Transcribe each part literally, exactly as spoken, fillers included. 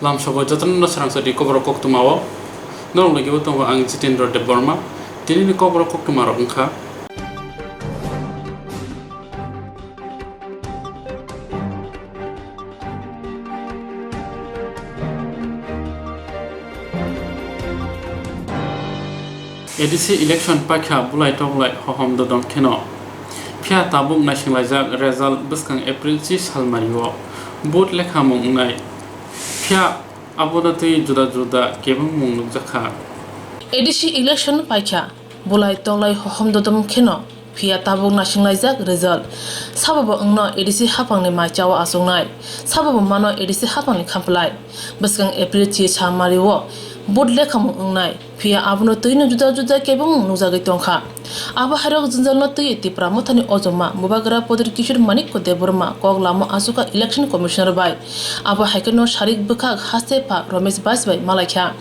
Lamsogo jotono swrang sadi koborok koktwmao. Norok logi bo tongo ang Jitendra Debbarma. Tinini koborok koktwma rok wngkha. A D C election paikha bulai toklai hohom dodom kheno. Phiya tabuk naisinglaijak result bwskang April chi salmario vote lekhamung wngnai. Phiya abono twi juda juda kebengmung nukjakha. A D C election paikha bulai toklai hohom dodom kheno. Phiya tabuk naisinglaijak result. Sabo bo wngno A D C haphangni mai chao achuknai. Sabo bo mano A D C haphangni khampwlai. Bwskang April chi salmario vote lekhamung wngnai. Phiya abono twino juda juda kebengmung nukjagwi tongkha. Abo hairok jwnjalno twiwi Tipra Mothani ojoma Bubagra Pradyot Kishore Manikya Debbarma kok lamo achukha Election Commissioner bai. Abo hai kheno sarik bwkhak haste pha Romesh Bajpai malaikha.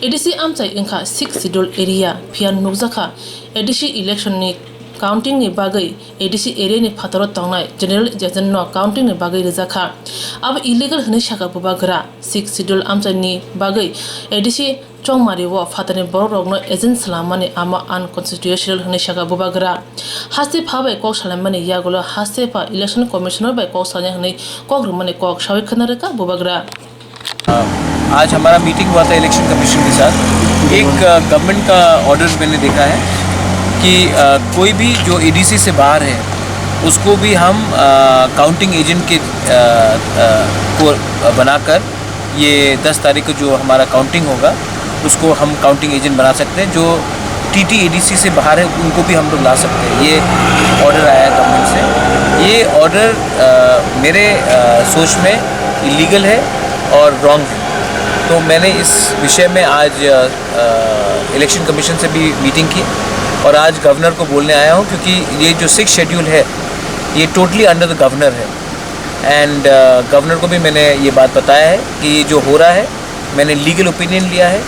A D C amchai wngkha Sixth Schedule area, phiya nukjakha A D C election ni counting ni bagwi A D C area ni phataro tongnai general agent no counting ni bagwi rwjakha. Abo illegal hwnwi sakha Bubagra. Sixth Schedule amchai ni bagwi A D C chongmari o phatarni borok rokno agent swlammani amo unconstitutional hwnwi sakha Bubagra. Haste pha bai kok salaimani yagulo haste pha Election Commissioner bai kok salnai hwnwi kok rwmani kok sawi khwna rwkha Bubagra. आज हमारा मीटिंग हुआ था election commission के साथ। एक, अ, गवर्नमेंट का ऑर्डर मैंने देखा है कि, अ, कोई भी जो एडीसी से बाहर है, उसको भी हम, अ, काउंटिंग एजेंट के, अ, अ, को बनाकर ये दस तारीख को जो हमारा काउंटिंग होगा, उसको हम काउंटिंग एजेंट बना सकते हैं। जो टीटीएडीसी से बाहर है, उनको भी हम लोग ला सकते हैं। ये ऑर्डर आया है गवर्नमेंट से। ये ऑर्डर, अ, मेरे, अ, सोच में इलीगल है और रॉन्ग है। तो मैंने इस विषय में आज, अ, अ, इलेक्शन कमीशन से भी मीटिंग की और आज गवर्नर को बोलने आया हूँ, क्योंकि ये जो सिक्स्थ शेड्यूल है, ये टोटली अंडर द गवर्नर है। एंड, अ, गवर्नर को भी मैंने ये बात बताया है कि ये जो हो रहा है, मैंने लीगल ओपिनियन लिया है,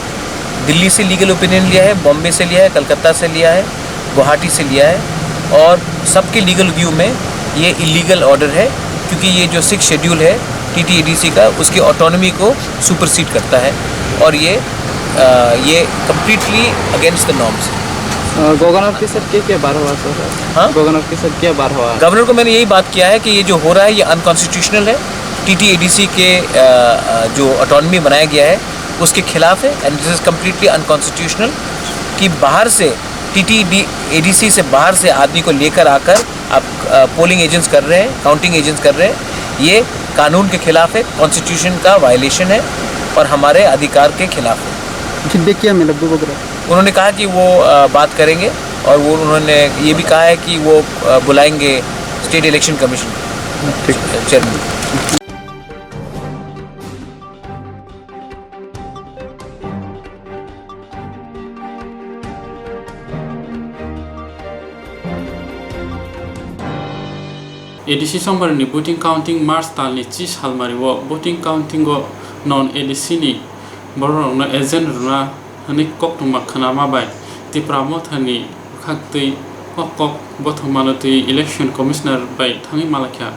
दिल्ली से लीगल ओपिनियन लिया है, बॉम्बे से लिया है, कलकत्ता से लिया है, गुवाहाटी से लिया है और सबके लीगल व्यू में ये इलीगल ऑर्डर है, क्योंकि ये जो सिक्स्थ शेड्यूल है टीटीएडीसी का, उसकी ऑटोनॉमी को सुपरसीड करता है और ये, अ, ये कम्प्लीटली अगेंस्ट द नॉर्म्स है। अ, गवर्नर के साथ क्या क्या बात हुआ, सर? हाँ? गवर्नर के साथ क्या बात हुआ? गवर्नर को मैंने यही बात किया है कि ये जो हो रहा है, ये अनकॉन्स्टिट्यूशनल है। टीटीएडीसी के, अ, अ, जो ऑटोनॉमी बनाया गया है, उसके खिलाफ है and this is completely unconstitutional कि बाहर से, टीटीडी, एडीसी से बाहर से आदमी को लेकर आकर आप, अ, पोलिंग एजेंट्स कर रहे हैं, काउंटिंग एजेंट्स कर रहे हैं। ये कानून के खिलाफ है, कॉन्स्टिट्यूशन का वायलेशन है और हमारे अधिकार के खिलाफ है। फिर देख क्या मिला बुबकरा? उन्होंने कहा कि वो, अ, बात करेंगे और वो, उन्होंने ये भी कहा है कि वो, अ, बुलाएंगे स्टेट इलेक्शन कमीशन ठीक। Chairman. A D C Chongmari ni voting counting March talni chi salmari o voting counting o non A D C ni borok rokno agent rwna hwnwi koktwma khwnama bai Tipra Mothani bwkhaktwi o kok bothomano twi Election Commissioner bai thangwi malakha.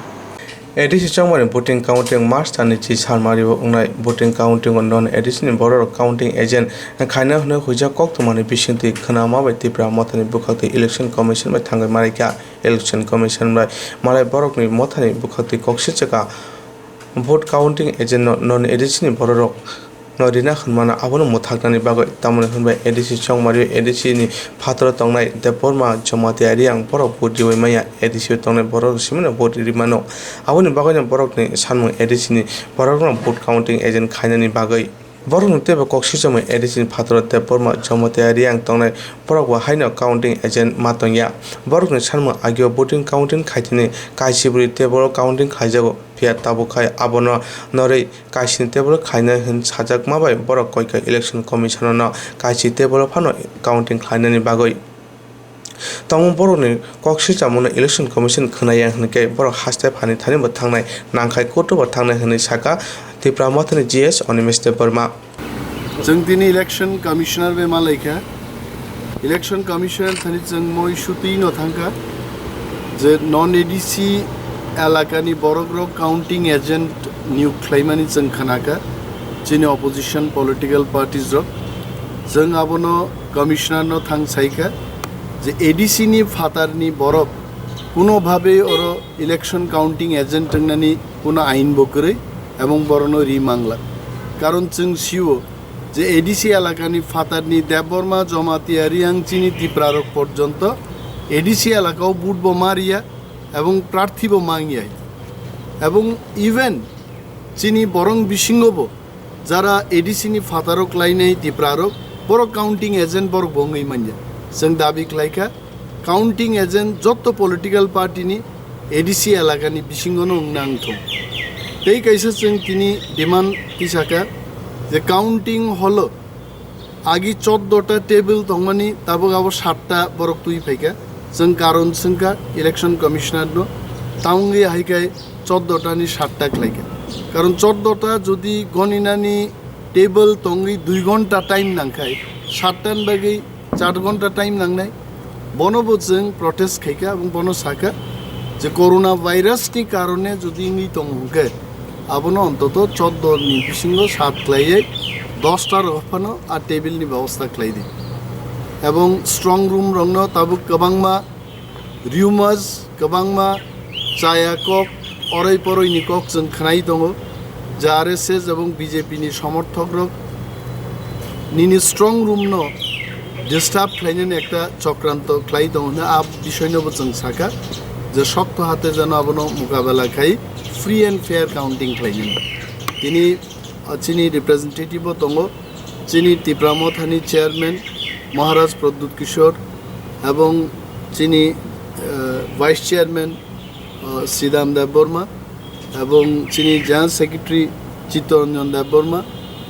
A D C Chongmari voting counting March talni chi salmari o wngnai voting counting o non A D C ni borok rok counting agent khaina hwnwi huijak koktwmani bisingtwi khwnama bai Tipra Mothani bwkhaktwi Election Commission bai thangwi malaikha. Election Commission bai malai borokni mothani bwkhaktwi koksijak kha. Vote counting agent no non A D C ni borok rok no rina hwnmano abono mwthaknani bagwi, tamoni hwnbai A D C Chongmari A D C ni phataro tongnai Debbarma, Jamatia, Reang borok vote riwi manya. A D C o tongnai borok simano vote rimano, aboni bagwino borokni sanmung A D C ni borokno vote counting agent khainani bagwi. Borokno teibo kok swijokmani A D C ni phataro Debbarma, Jamatia, Reang tongnai borok bo haino counting agent ma tongya. Borokni sanmung agio voting counting khaitini kaisibri teibo counting khaijago, phiya tabuk khai abono norwi kaisini teibo khainai hwn sajakma bai borok koika Election Commission no kaisi teibo phano counting khlainani bagwi. Tongmung borokni kok swijamungno Election Commission khwnaya hwn khe borok haste phani thani bo thangnai, nangkhai koto bo thangnai hwnwi sakha Tipra Mothani G S Animesh Debbarma. Chwng tini election commissioner bai malaikha. Election commissioner thani chwng moi sutwi no thangkha je non A D C elakani borok rok counting agent niyok khlaimani chwng khnakha. chini opposition political parties rok, chwng abono commissioner no thang saikha je A D C ni phatar ni borok kuno bhabe oro election counting agent wngnani kuno ain bo kwrwi, ebong borono ri mangla. Karon chwng sio je A D C elakani phatarni Debbarma, Jamatia, Riang chini Tiprarok porjonto A D C elakao vote bo mariya ebong prarthi bo mangya. Ebong even chini borong bisingo bo jara A D C ni phataro klainai Tiprarok, borok counting agent borok bo wngwi manya. Chwng dabi khlaikha, counting agent jotto political party ni A D C elakani bisingono wngna wngthung. Tei kaisa chwng tini demand tisaka je counting holo agi choddo ta table tongmani tabuk abo satta borok twi phaikha. Chwng karon swngkha election commissioner no, ta wngwi hai khai choddo ta ni satta khlaikha. Karon choddo ta jodi goninani table tongwi dui ghonta time nangkhai, satta ni bagwi char ghonta time nangnai. Bono bo chwng protest khaikha, ebong bono sakha je corona virus ni karone jodi wngwi tongo hwnkhe, abono ontoto choddo ni bisingo sat khlaiwi dosta rok phano a table ni bebosta khlai di. Ebong strong room rokno tabuk kwbangma rumors, kwbangma chaya kok, oroi poroi ni kok chwng khwnai tongo, je R S S ebong B J P ni somorthok rok nini strong room no disturb khlainani ekta chokranto khlai tongo hwnwi a bisoi no bo chwng sakha je sokto hate jeno abono mukabela khai free and fair counting khlainani. Tini, ah, chini representative bo tongo, chini Tipra Mothani chairman Maharaj Pradyut Kishore ebong chini, ah, vice chairman, ah, Sidam Debbarma ebong chini general secretary Chittoranjan Debbarma,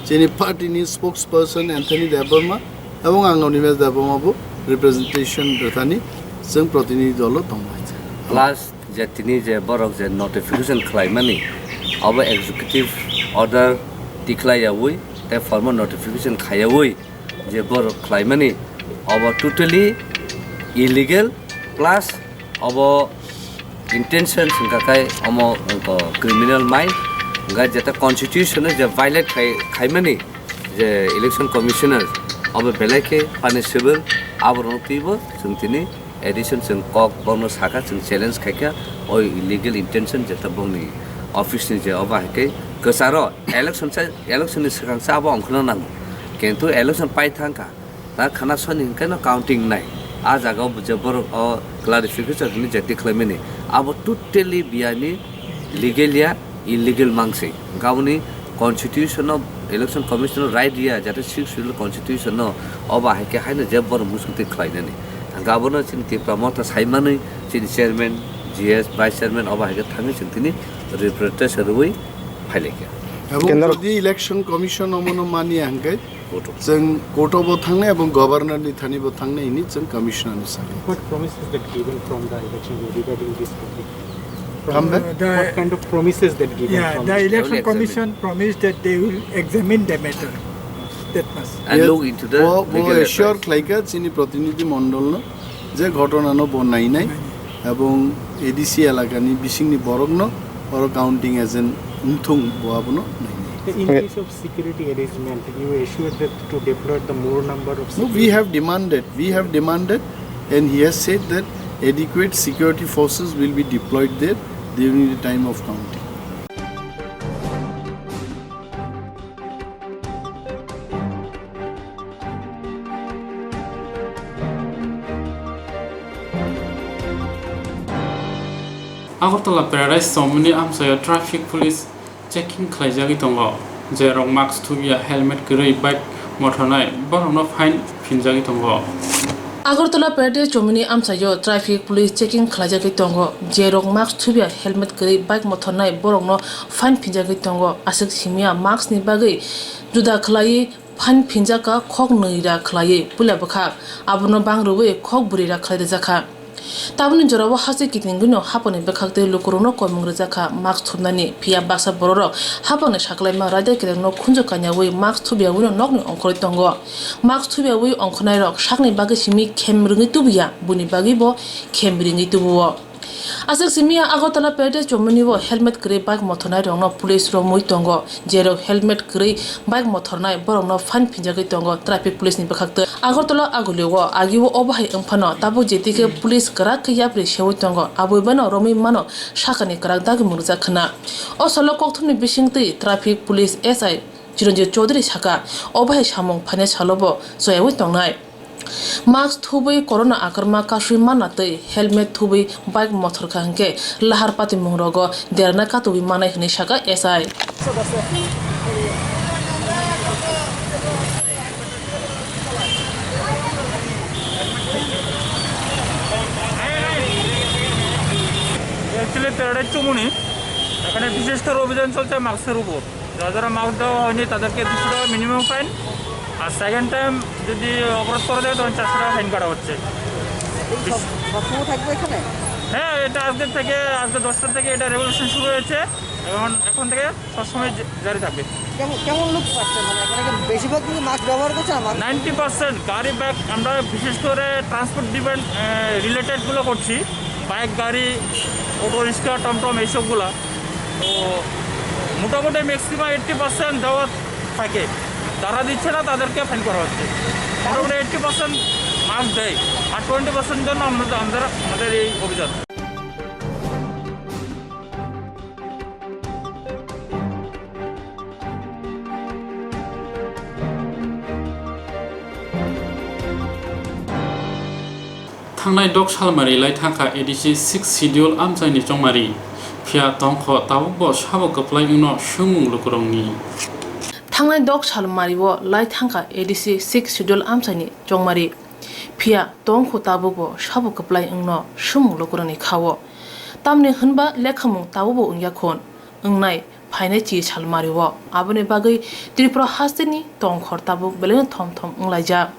chini party ni spokesperson Anthony Debbarma ebong ang Animesh Debbarma bo representation rwthani chwng protinidhi dolo tongmai. Plus je tini je borok je notification khlaimani, abo executive order tikhlaiyaui tei formal notification khaiyaui je borok khlaimani, abo totally illegal, plus abo intention wngkha khai omo wngkha criminal mind, wngkha jeta constitution o je violate khai, khaimani je election commissioner, abo belai khe punishable, aborokno twibo chwng tini addition chwng kok bono sakha, chwng challenge khaikha, o illegal intention jeta bongni office ni je obo hai khe kwcharo election sa, election ni swkang sa abo ongkhorna nango, kintu election pai thangkha, ta khana soni hwnkhe no counting nai, a jaga o je borok o clarification hwnwi je tikhlaimani, abo totally biyani legal ya illegal mangsi, wngkha aboni constitution no, election commission no right riya, jate sixth schedule constitution no obo hai khe haino je borok muchungtwi khlainani. Hwnkhe abono chini Tipra Motha saimanwi chini chairman, G S, vice chairman obo hai khe thangwi chwng tini representation rwui phailaikha. Abo Kendra- jodi election commission omono mani hwnkhe, Court o. Chwng court o bo thangnai ebong governor ni thani bo thangnai hwnwi chwng commissioner no sakha. What promises that given from the election regarding this topic? Come back. Uh, the What kind of promises that given Yeah, from the the election They will examine. commission promised that they will examine the matter. That much. And Yes, look into the bo, bo legal assure advice. khlaikha chini protinidhi mondol no je ghotona no bo nainai ebong A D C elaka ni bising ni borok no oro counting agent wngthung bo abono nainai. In Eh. case of security arrangement, you assured that to deploy the more number of No, we security have demanded, we have demanded, and he has said that adequate security forces will be deployed there during the time of counting. Agartala Paradise chomoni amchaio traffic police checking khlaijagwi tongo. Jerok mask thubiya, helmet kwrwi bike mothornai, borokno fine phinjagwi tongo. Agartala Paradise chomoni amchaio traffic police checking khlaijagwi tongo. Jerok mask thubiya, helmet kwrwi bike mothornai, borokno fine phinjagwi tongo. Aswk simiya mask ni bagwi juda khlaiwi fine phinjakha, khok nwi ra khlaiwi puila bwkhak, abono bang rwui khok bwrwi ra khlai rwjakha. Tabukni jorao haste kitingwino haphangni bwkhak tei lukurokno koimung rwjakha mask thubnani, phiya baksa bororok haphangni sakhlaima raida kerengno khunju kanyaui mask thubyaui nokni ongkhorwi tongo. Mask thubyaui ongkhornairok sakni bagwi simi khem rwngwi tubuya, buni bagwibo khem ringwi tubuo. Aswk simi ya Agartala Paradise chomoni o helmet kwrwi bike mothornai rokno police romwi tongo. Jerok helmet kwrwi bike mothornai borokno fine phinjagwi tongo traffic police ni bwkhaktwi. Agartala Aguli o agi o obo hai wngphano tabuk jetikhe police kwrak khe yapri sewi tongo, aboni bano romwi mano sakani kwrak dagimung rijak khwna. O salo kokthumni bisingtwi traffic police S I Chiranjit Chaudhary saka, obo hai samung phainai salo bo choyawi tongnai. Mask thubwi corona akrma kasui manna twi helmet thubwi bike mothor kha hwnkhe lahar patimung rogo derana katubwi manai hwnwi saka S I. Actually, paradise Chowmuhani, এখানে বিশেষ করে অভিযান চলছে মাস্কের উপর। যারা যারা মাস্ক দেওয়া হয়নি, তাদেরকে দুশো টাকা মিনিমাম ফাইন, আর সেকেন্ড টাইম যদি অপরাধ করা যায়, তখন চারশো টাকা ফাইন করা হচ্ছে। এই সব, সবসময় থাকবে এখানে? হ্যাঁ, এটা আজকে থেকে, আজকে দশটা থেকে এটা রেভলিউশন শুরু হয়েছে, এখন, এখন থেকে সবসময় জা-, জারি থাকবে। কেমন, কেমন লোক পাচ্ছেন? মানে, এখানে কি বেশিরভাগ কিন্তু মাস্ক ব্যবহার করছে না? মাস্ক নাইনটি পার্সেন্ট গাড়ি বাইক, আমরা বিশেষ করে ট্রান্সপোর্ট ডিপেন্ড, আহ, রিলেটেডগুলো করছি, বাইক, গাড়ি, অটো রিক্সা, টমটম, এইসবগুলা। তো মোটামুটি ম্যাক্সিমাম এইট্টি পার্সেন্ট দেওয়া থাকে, যারা দিচ্ছে না, তাদেরকে ফাইন করা হচ্ছে। মোটামুটি এইট্টি পার্সেন্ট মাস্ক দেয়, আর টোয়েন্টি পার্সেন্ট জন্য আমরা, আমরা, আমাদের এই অভিযান। Thangnai dok salmari lai thangkha A D C six schedule amchaini chongmari, phiya tongkho tabukbo sabo kwplai wngno swngmung lukurokni. Thangnai dok salmario lai thangkha A D C six schedule amchaini chongmari, phiya tongkho tabukbo sabo kwplai wngno swngmung lukurokni khao. Tamni hwnba lekhamung tabukbo wngya khun, wngnai phainai chi salmario. Aboni bagwi Tripura hasteni tongkhor tabuk belaino thom thom wnglaijak.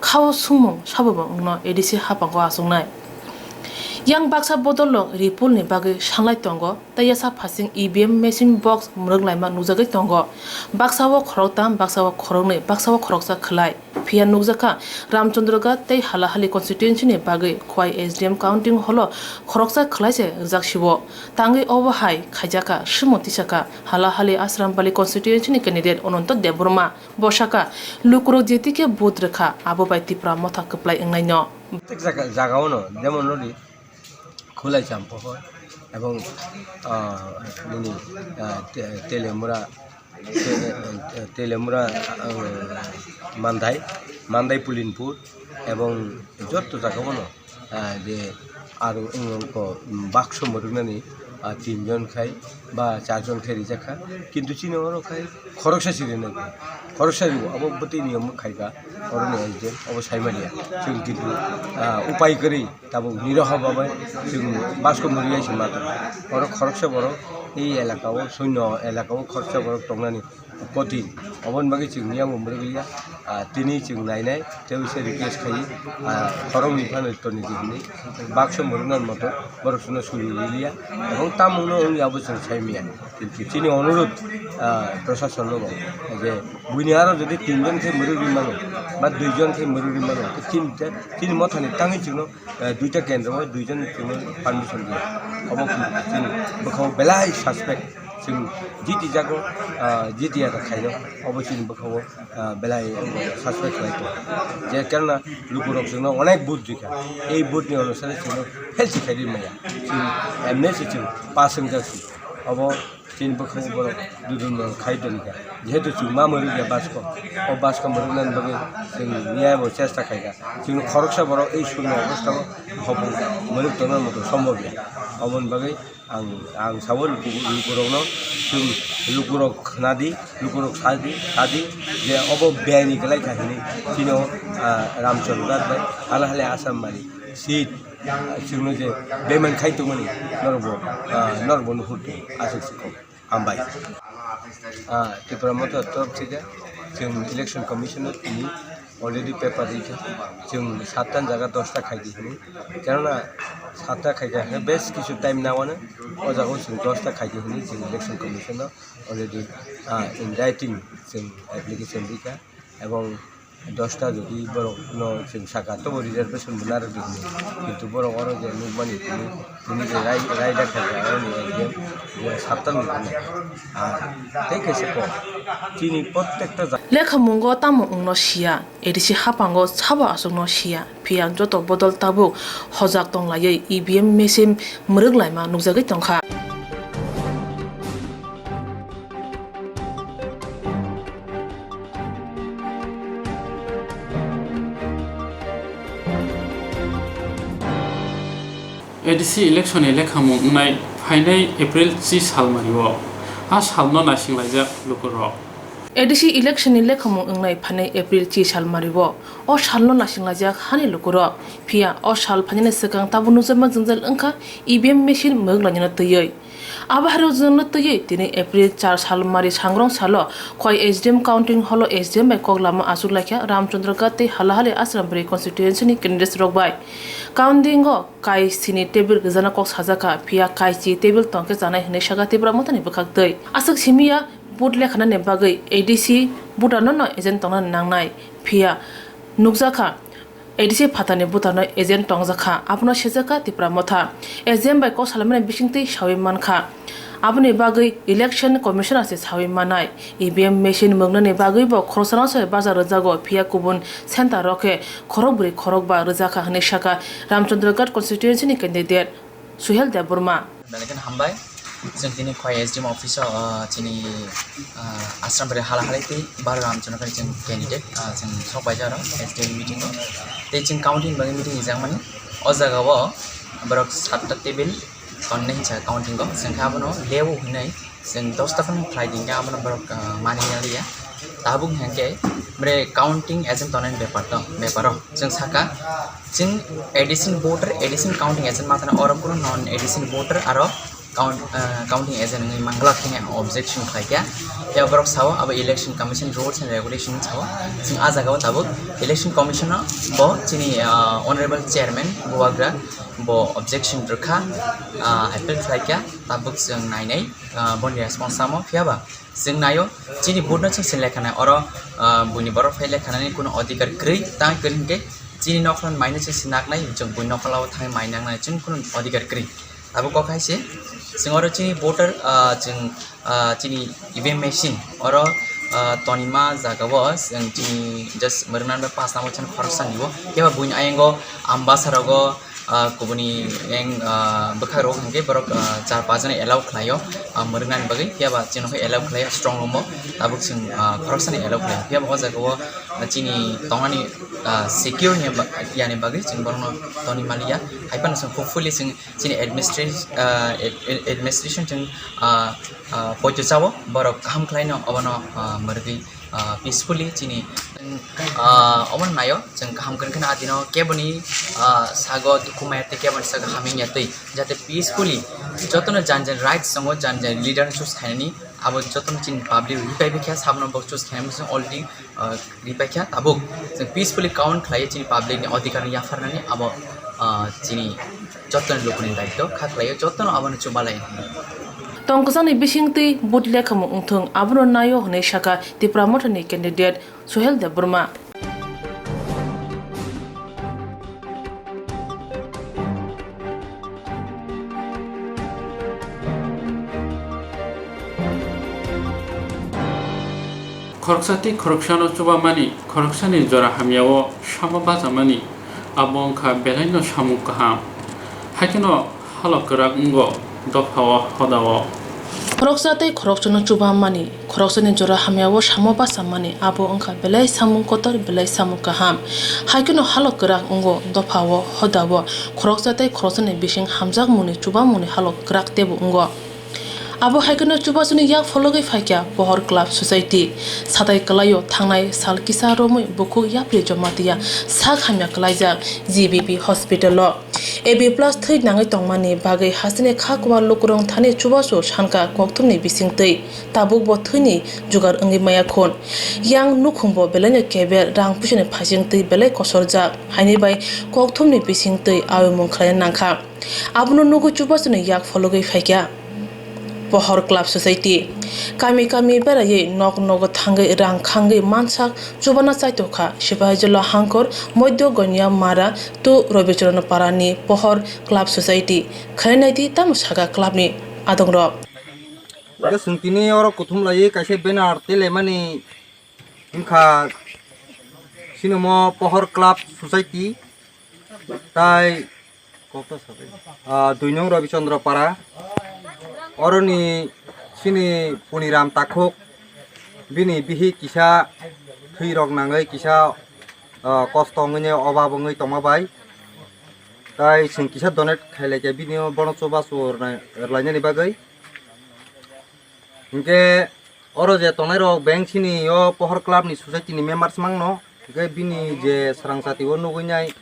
Khao swngmung sabobo wngno A D C haphango achuknai. Yang baksa bodolrok report ni bagwi sanlai tongo, tei yasa phasing E V M machine box mwrwk laima nukjagwi tongo. Baksa o khoroktham, baksa o khoroknwi, baksa o khoroksa khwlai. Phiya nukjakha Ramchandra Ghat tei Halahali constituency ni bagwi Khowai S D M counting hall o khoroksa khwlai se rwjak sio. Tangwi obo hai khaijakha, swmung tisakha Halahali Asrambali constituency ni candidate Ananto Debbarma. Bo sakha, lukurok jetikhe vote rwkha, abo bai Tipra Motha kwplai wngnaino. Tek jaga, jaga ono, jemon nodi, Khulai Champohor, ebong, ah, nini, ah, Te-, Telemura, Te-, Telemura, ah, Mandai, Mandai Pulinpur, ebong jotto jaga ono, ah, je aro wng ko, mm, bakso mwrwknani, ah, tinjon khai ba charjon khai rijak kha, kintu chini oro khai khoroksa si rinai kha, khoroksa ribo abo bwtwi niyom khai kha, oro ni S D M abo sai manya, chwng kintu, ah, upai kwrwi. Tabuk niroha babai chwng basko mwrwkya se ma tongo. Oro khoroksa borok ei elaka o, soino elaka o khoroksa borok tongnani kotin. Oboni bagwi chwng yango mwrwkliya, ah, tini chwng nainai, tei uaisa request khai, ah, khoroknwi phano toni di hinwi bakso mwrwknani moto borok chwngno suri riliya. Ebong tamungno wngya abo chwng sai manya. Kintu chini onurodh, ah, prosasonno bo je buini aro jodi tinjon khe mwrwk ri mano ba duijon khe mwrwk ri mano, tei chini, chini mothani tangwi chwngno eh, duita kendro o duijon chwngno permission diya. Obo chini bwkhao belai suspect, chwng jiti jago, ah, jiti ya khaino, obo chini bwkhao, ah, belai suspect khlai tongo. Je karna lukurok chwngno onek vote rikha, ei vote ni onusare chwngno fail si khaidi maya. Chwng M N S chwng pass wngjak si. Obo Chini bwkhao borok dudun no khai tongkha. Jehetu chwng ma mwrwkya basko, o basko mwrwknani bagwi chwng niyai bo chesta khaikha. Chwng khoroksa borok ei sunno obostao hopung mwrwk tongna moto sombobya. Oboni bagwi ang, ang sao luku-, lukurokno chwng lukurok khnadi, lukurok sadi, sadi je obo biyai ni kwlai kha hinwi chini o, ah, Ramchandra bai hala hale Assam mari seat. Chwngno je bemani khai tongmani norokbo, ah, norokbo nuhur tongo, aswk se kok. Hambai. Ah, Tipra Motha torop thika chwng Election Commission o tini already paper rikha. Chwng satta ni jaga dosta khaidi hinwi. Kenona satta khaikha khe bes kisu time nangmano, o jaga o chwng dosta khaidi hinwi chwng Election Commission o already, ah, in writing chwng application rikha. Ebong Dosta jodi borok no chwng saka tobo reservation bo narwk di hinwi, kintu borok oro je nukmani tini, tini je rai-, raida khaijak aroni exam je saptang ni hwnwi. Ar tei kaisa kok chini prottekta ja- Lekhamungo tamo wngno siya, A D C haphango sabo aswkno siya, phiya joto bodol tabuk hojak tonglaiwi E V M machine mwrwk laima nukjagwi tongkha. A D C election ni lekhamung wngnai phainai April chi salmari o. A salno naisinglaijak lukurok. A D C election ni lekhamung wngnai phainai April chi salmari o. O salno naisinglaijak hani lukurok. Phiya o sal phainani swkang tabuk nukjakma jwngjal wngkha E V M machine mwrwk lainani twiwi. Abo hairok jwngjal twiwi tini April char salmari sangrong salo Khowai S D M counting hall o S D M bai kok lama achuk laikha Ramchandra Ghat tei Halahali Asrambari constituency ni candidates rok bai. Counting o kai sini table rwjakna kok sajakha, phiya kai chi table tongkhe chanai hwnwi sakha Tipra Mothani bwkhaktwi. Aswk simiya vote lekhanani bagwi A D C voter no no agent tongna nangnai, phiya nukjakha A D C phatarni voter no agent tongjakha, abono sejakha Tipra Motha. S D M bai kok salaimani bisingtwi sawi mankha. Aboni bagwi Election Commissioner se sawi manai. E V M machine mwknani bagwi bo khoroksano se baja rwjago, phiya kubun center rok khe khorokbrwi khorokba rwjakha hwnwi sakha Ramchandra Ghat constituency ni candidate Suhel Debbarma. Belai kheno hambai. Chwng tini Khowai S D M office o, ah, chini, ah, Asrambari Halahali tei Baro Ramchandra Ghat chwng candidate, ah, chwng sok paijak aro S D M meeting o. Tei chwng counting bagwi meeting rijak mani. O jaga o borok satta table tonnai hinsa counting o. Chwng khe abono leo hinwi chwng dosta kheno khlai di hinkhe abono borok, ah, mani ya liya. Tabuk hinkhe bre counting agent tongnai bepar to, bepar o. Chwng saka, chwng addition voter, addition counting agent ma thangna, oro kunu non addition voter aro count, ah, counting agent wngwi manglak hwnwi ang objection khlaikha. Phiya borok sao abo Election Commission rules and regulation sao. Chwng ah jagao tabuk Election Commission o bo chini, ah, Honorable Chairman Bubagra bo objection rwkha, ah, appeal khlaikha. Tabuk chwng nainai, ah, boni response tamo. Phiya ba chwng naio, chini vote no chwng se lekha nai, oro, ah, buini borok phai lekha nani kuno adhikar kwrwi, tang kwrwi hinkhe chini nokholan mai no chwng se naknai, chwng buini nokholao thangwi mai nangnai, chwng kuno adhikar kwrwi. Abo kok hai se, chwng oro chini voter, ah, chwng, ah, chini E V M machine oro, ah, tonima jagao chwng chini just mwrwknani bai pass tamo chwng khoroksa nibo, kebo buini ayango Ambasa rogo, ah, kubuni eng, ah, bwkhak rok hinkhe borok, ah, char pas jona allow khlaio, ah, mwrwknani bagwi, phiya ba chini khe allow khlaio strong room o, tabuk chwng, ah, khoroksani allow khlaio, phiya ba o jaga o, ah, chini tongnani, ah, secure ni ba-, yani bagwi chwng borokno toni maliya, hai phano chwng hopefully chwng chini administration, ah, ad-, ad-, administration chwng, ah, ah, poito chao borok kaham khlaino obono, ah, mwrwgwi ah, peacefully chini, ah, omo naio, chwng kaham kwrwngkheno adino keboni, ah, sago dukhu maya tei keboni sago hamya twi, jate peacefully jotono jan jan rights tongo, jan jan leader choose khainani, abo jotono chini public ripai bikha, sabono bo choose khainani, already, ah, ripaikha, tabuk chwng peacefully count khlaiwi chini public ni adhikar no yapharnani abo, ah, chini jottoni lukuni daityo kha khlaio, jottono abono chubalai. Tongkwchangni bisingtwi vote lekhamo wngthung, abono naio hwnwi sakha Tipra Mothani candidate Suhel Debbarma. Khoroksa tei khoroksano chubamani, khoroksani jora hamyao samo bachamani, abo wngkha belaino samung kaham. Haikheno halok kwrak wngo dophao hodao. Khoroksa tei khoroksano chubamani, khoroksani jora hamyao samo bachamani, abo wngkha belai samung kotor, belai samung kaham. Haikheno halok kwrak wngo dophao hodao, khoroksa tei khoroksani bising hamjakmungni chubamungni halok kwrak teibo wngo. Abo hai kheno chubasuni yak phologwi phaikha Pohor Club Society. Satai kwlaio thangnai sal kisa romwi bukhuk yapri Jamatia sak hamya kwlaijak G B P hospital o. A B plus thwi nangwi tongmani bagwi hasteni kha kwbang lukurok thani chubachu sankha kokthumni bisingtwi. Tabuk bo thwini jugar wngwi maya khun. Yang nukhungbo belaino keber rang puisani phaisingtwi belai kosorjak. Haini bai kokthumni bisingtwi awimung khlaina nangkha. Abono nugwi chubasuni yak phologwi phaikha. Pohor Club Society. Kami kami beraiwi nok nogo thangwi rang khangwi mansak chubana chaitokha Sipahijola Hangkor Modhya Gonya Mara tu Robichandra Parani Pohor Club Society. Khainai di tamo saka club ni adongrok. Hwnkhe chwng tini oro kuthum laiwi kaisa banner tei laimani wngkha, sini omo Pohor Club Society tai, ah, dui nong Robichandra Para. Oroni sini Puniram Takhuk, bini bihik kisa thwi rok nangwi kisa, ah, kosto wngwi obab wngwi tongma bai. Tai chwng kisa donate khailai khe bini bono chubachu rwlainani bagwi. Hinkhe oro je tongnai rok beng sini o Pohor Club ni society ni members mangno, hinkhe bini je swrang chati o nugwi nai,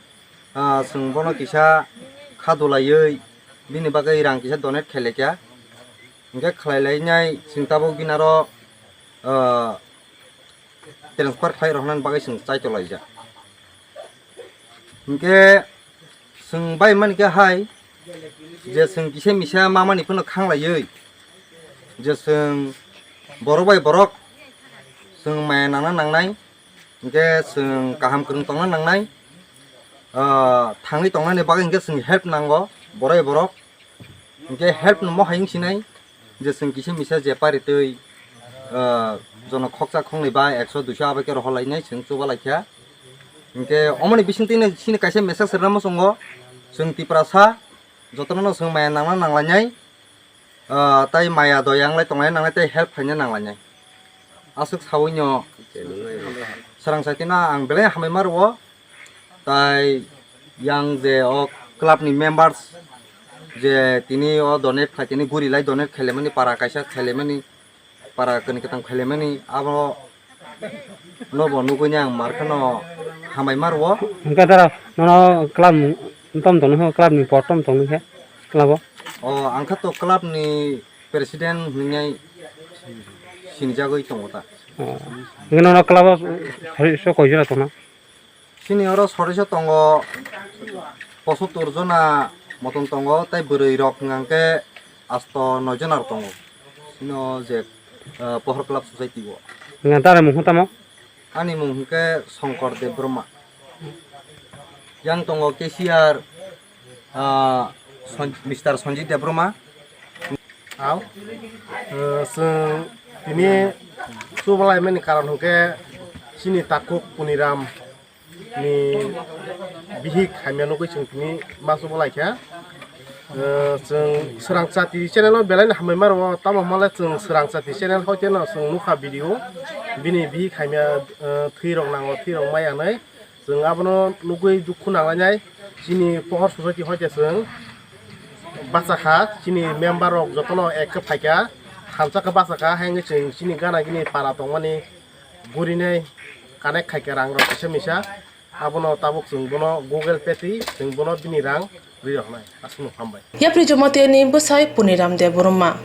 ah, chwng bono kisa kha dulaiwi bini bagwi rang kisa donate khailai kha. Hinkhe khlai lai nai chwng tabuk bini aro, ah, transfer khlai rok nani bagwi chwng chai tolai jak. Hinkhe chwng bai mani khe hai je chwng kisa misa mamani phano khanglaiwi je chwng borok bai borok chwng maya nangna nangnai, hinkhe chwng kaham kwrwng tongna nangnai, ah, thangwi tongnani bagwi hinkhe chwng help nango borok bai borok. Hinkhe help no mohai wng sinai je chwng kisa misa je paritwi, ah, jono khoksa khongnwi ba ekso duiso abai khe rohor lainai chwng chuba lai kha. Hinkhe omoni bisingtwi no chini kaisa message rwna muchungo, chwng Tiprasa jotono no chwng maya nangna nanglainai, ah, tai maya doya wnglai tonglai nangnai tei help khaina nanglainai. Aswk saui no swrang saitino ang belai hamai ma rwo. Tai yang je o club ni members je tini o donate khai, tini guri lai donate khailaimani, para kaisa khailaimani, para kani kwtang khailaimani, abo no bo nugwi ang mar kheno hamai ma rwo. Hwnkhe dara nono club ni tom tong nokha, club ni por tom tong nokha club o. O ang kha to club ni president hwnwi sinijagwi tongo ta. O. Hwnkhe nono club o sori so koi jora tongna? Chini oro sori so tongo, posottor jona motom tongo, tei bwrwi rok hwnkhe asto noi jona rok tongo. Chini o je, ah, Pohor Club Society o. Hwnkhe tare mung tamo? Ani mung hwnkhe Songkor Debbarma. Yang tongo cashier, ah, Son-, Mister Sanjit Debbarma. Au, eh, chwng tini chubalaimani karon hwnkhe chini takhuk Puniram ni bihik hamya nugwi chwng tini ma chubalaikha. Eh, chwng Swrang Chati channel o belai no hambai ma rwo, tamo hwnba le chwng Swrang Chati channel hoite no chwng nukha video, bini bihik hamya, eh, thwi rok nango, thwi rok maya hinwi. Chwng abono nugwi dukhu nanglainai. Chini Pohor Society hoite chwng bachakha, chini member rok jotono ek khe phaikha, thansa khe bachakha, haino chwng chini gana gini para tongmani gurinai connect khaikha rang rok kisa misa. Abono tabuk chwng bono Google Pay twi chwng bono bini rang rwi roknai. Aswkno hambai. Yapri Jamatia ni bwsai Puniram Debbarma.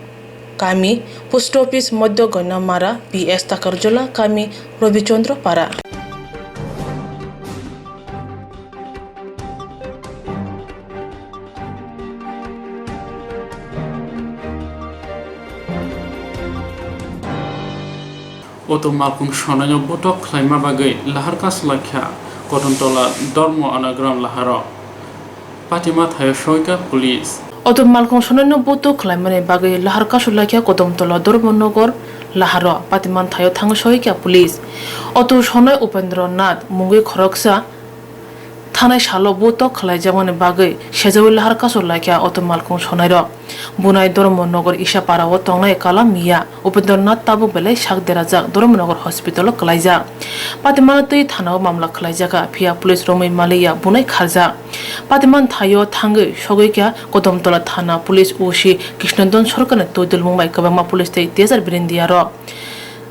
Kami Post Office Modhya Goinamara, P S Takarjola, kami Robichandra Para. Auto malkhung sonaino botok khlaima bagwi lahar kasu laikha Kotomtola Dharma Anagram laharo. Patima thaio soika police. Auto malkhung sonaino botok khlaimani bagwi lahar kasu laikha Kotomtola Dharmanagar laharo. Patima thaio thangwi soika police. Auto sonai Upendra Nath mungwi khoroksa thanai salo botok khlaijakmani bagwi sejaui lahar kasu laikha auto malkhung sonairok. Bunai Dharmanagar Isapara o tongnai Kalam Miya Upendra Nath tabuk belai sak derajak Dharmanagar hospital o kwlaijak. Patimano twi thana o mamla khlaijakha, phiya police romwi maliya bunai kharjak. Patimani thaio thangwi sogwi kha Kotomtola thana police O C Krishnandan Sarkarni twi dulmung bai kwbangma police tei teaser birindiya rok.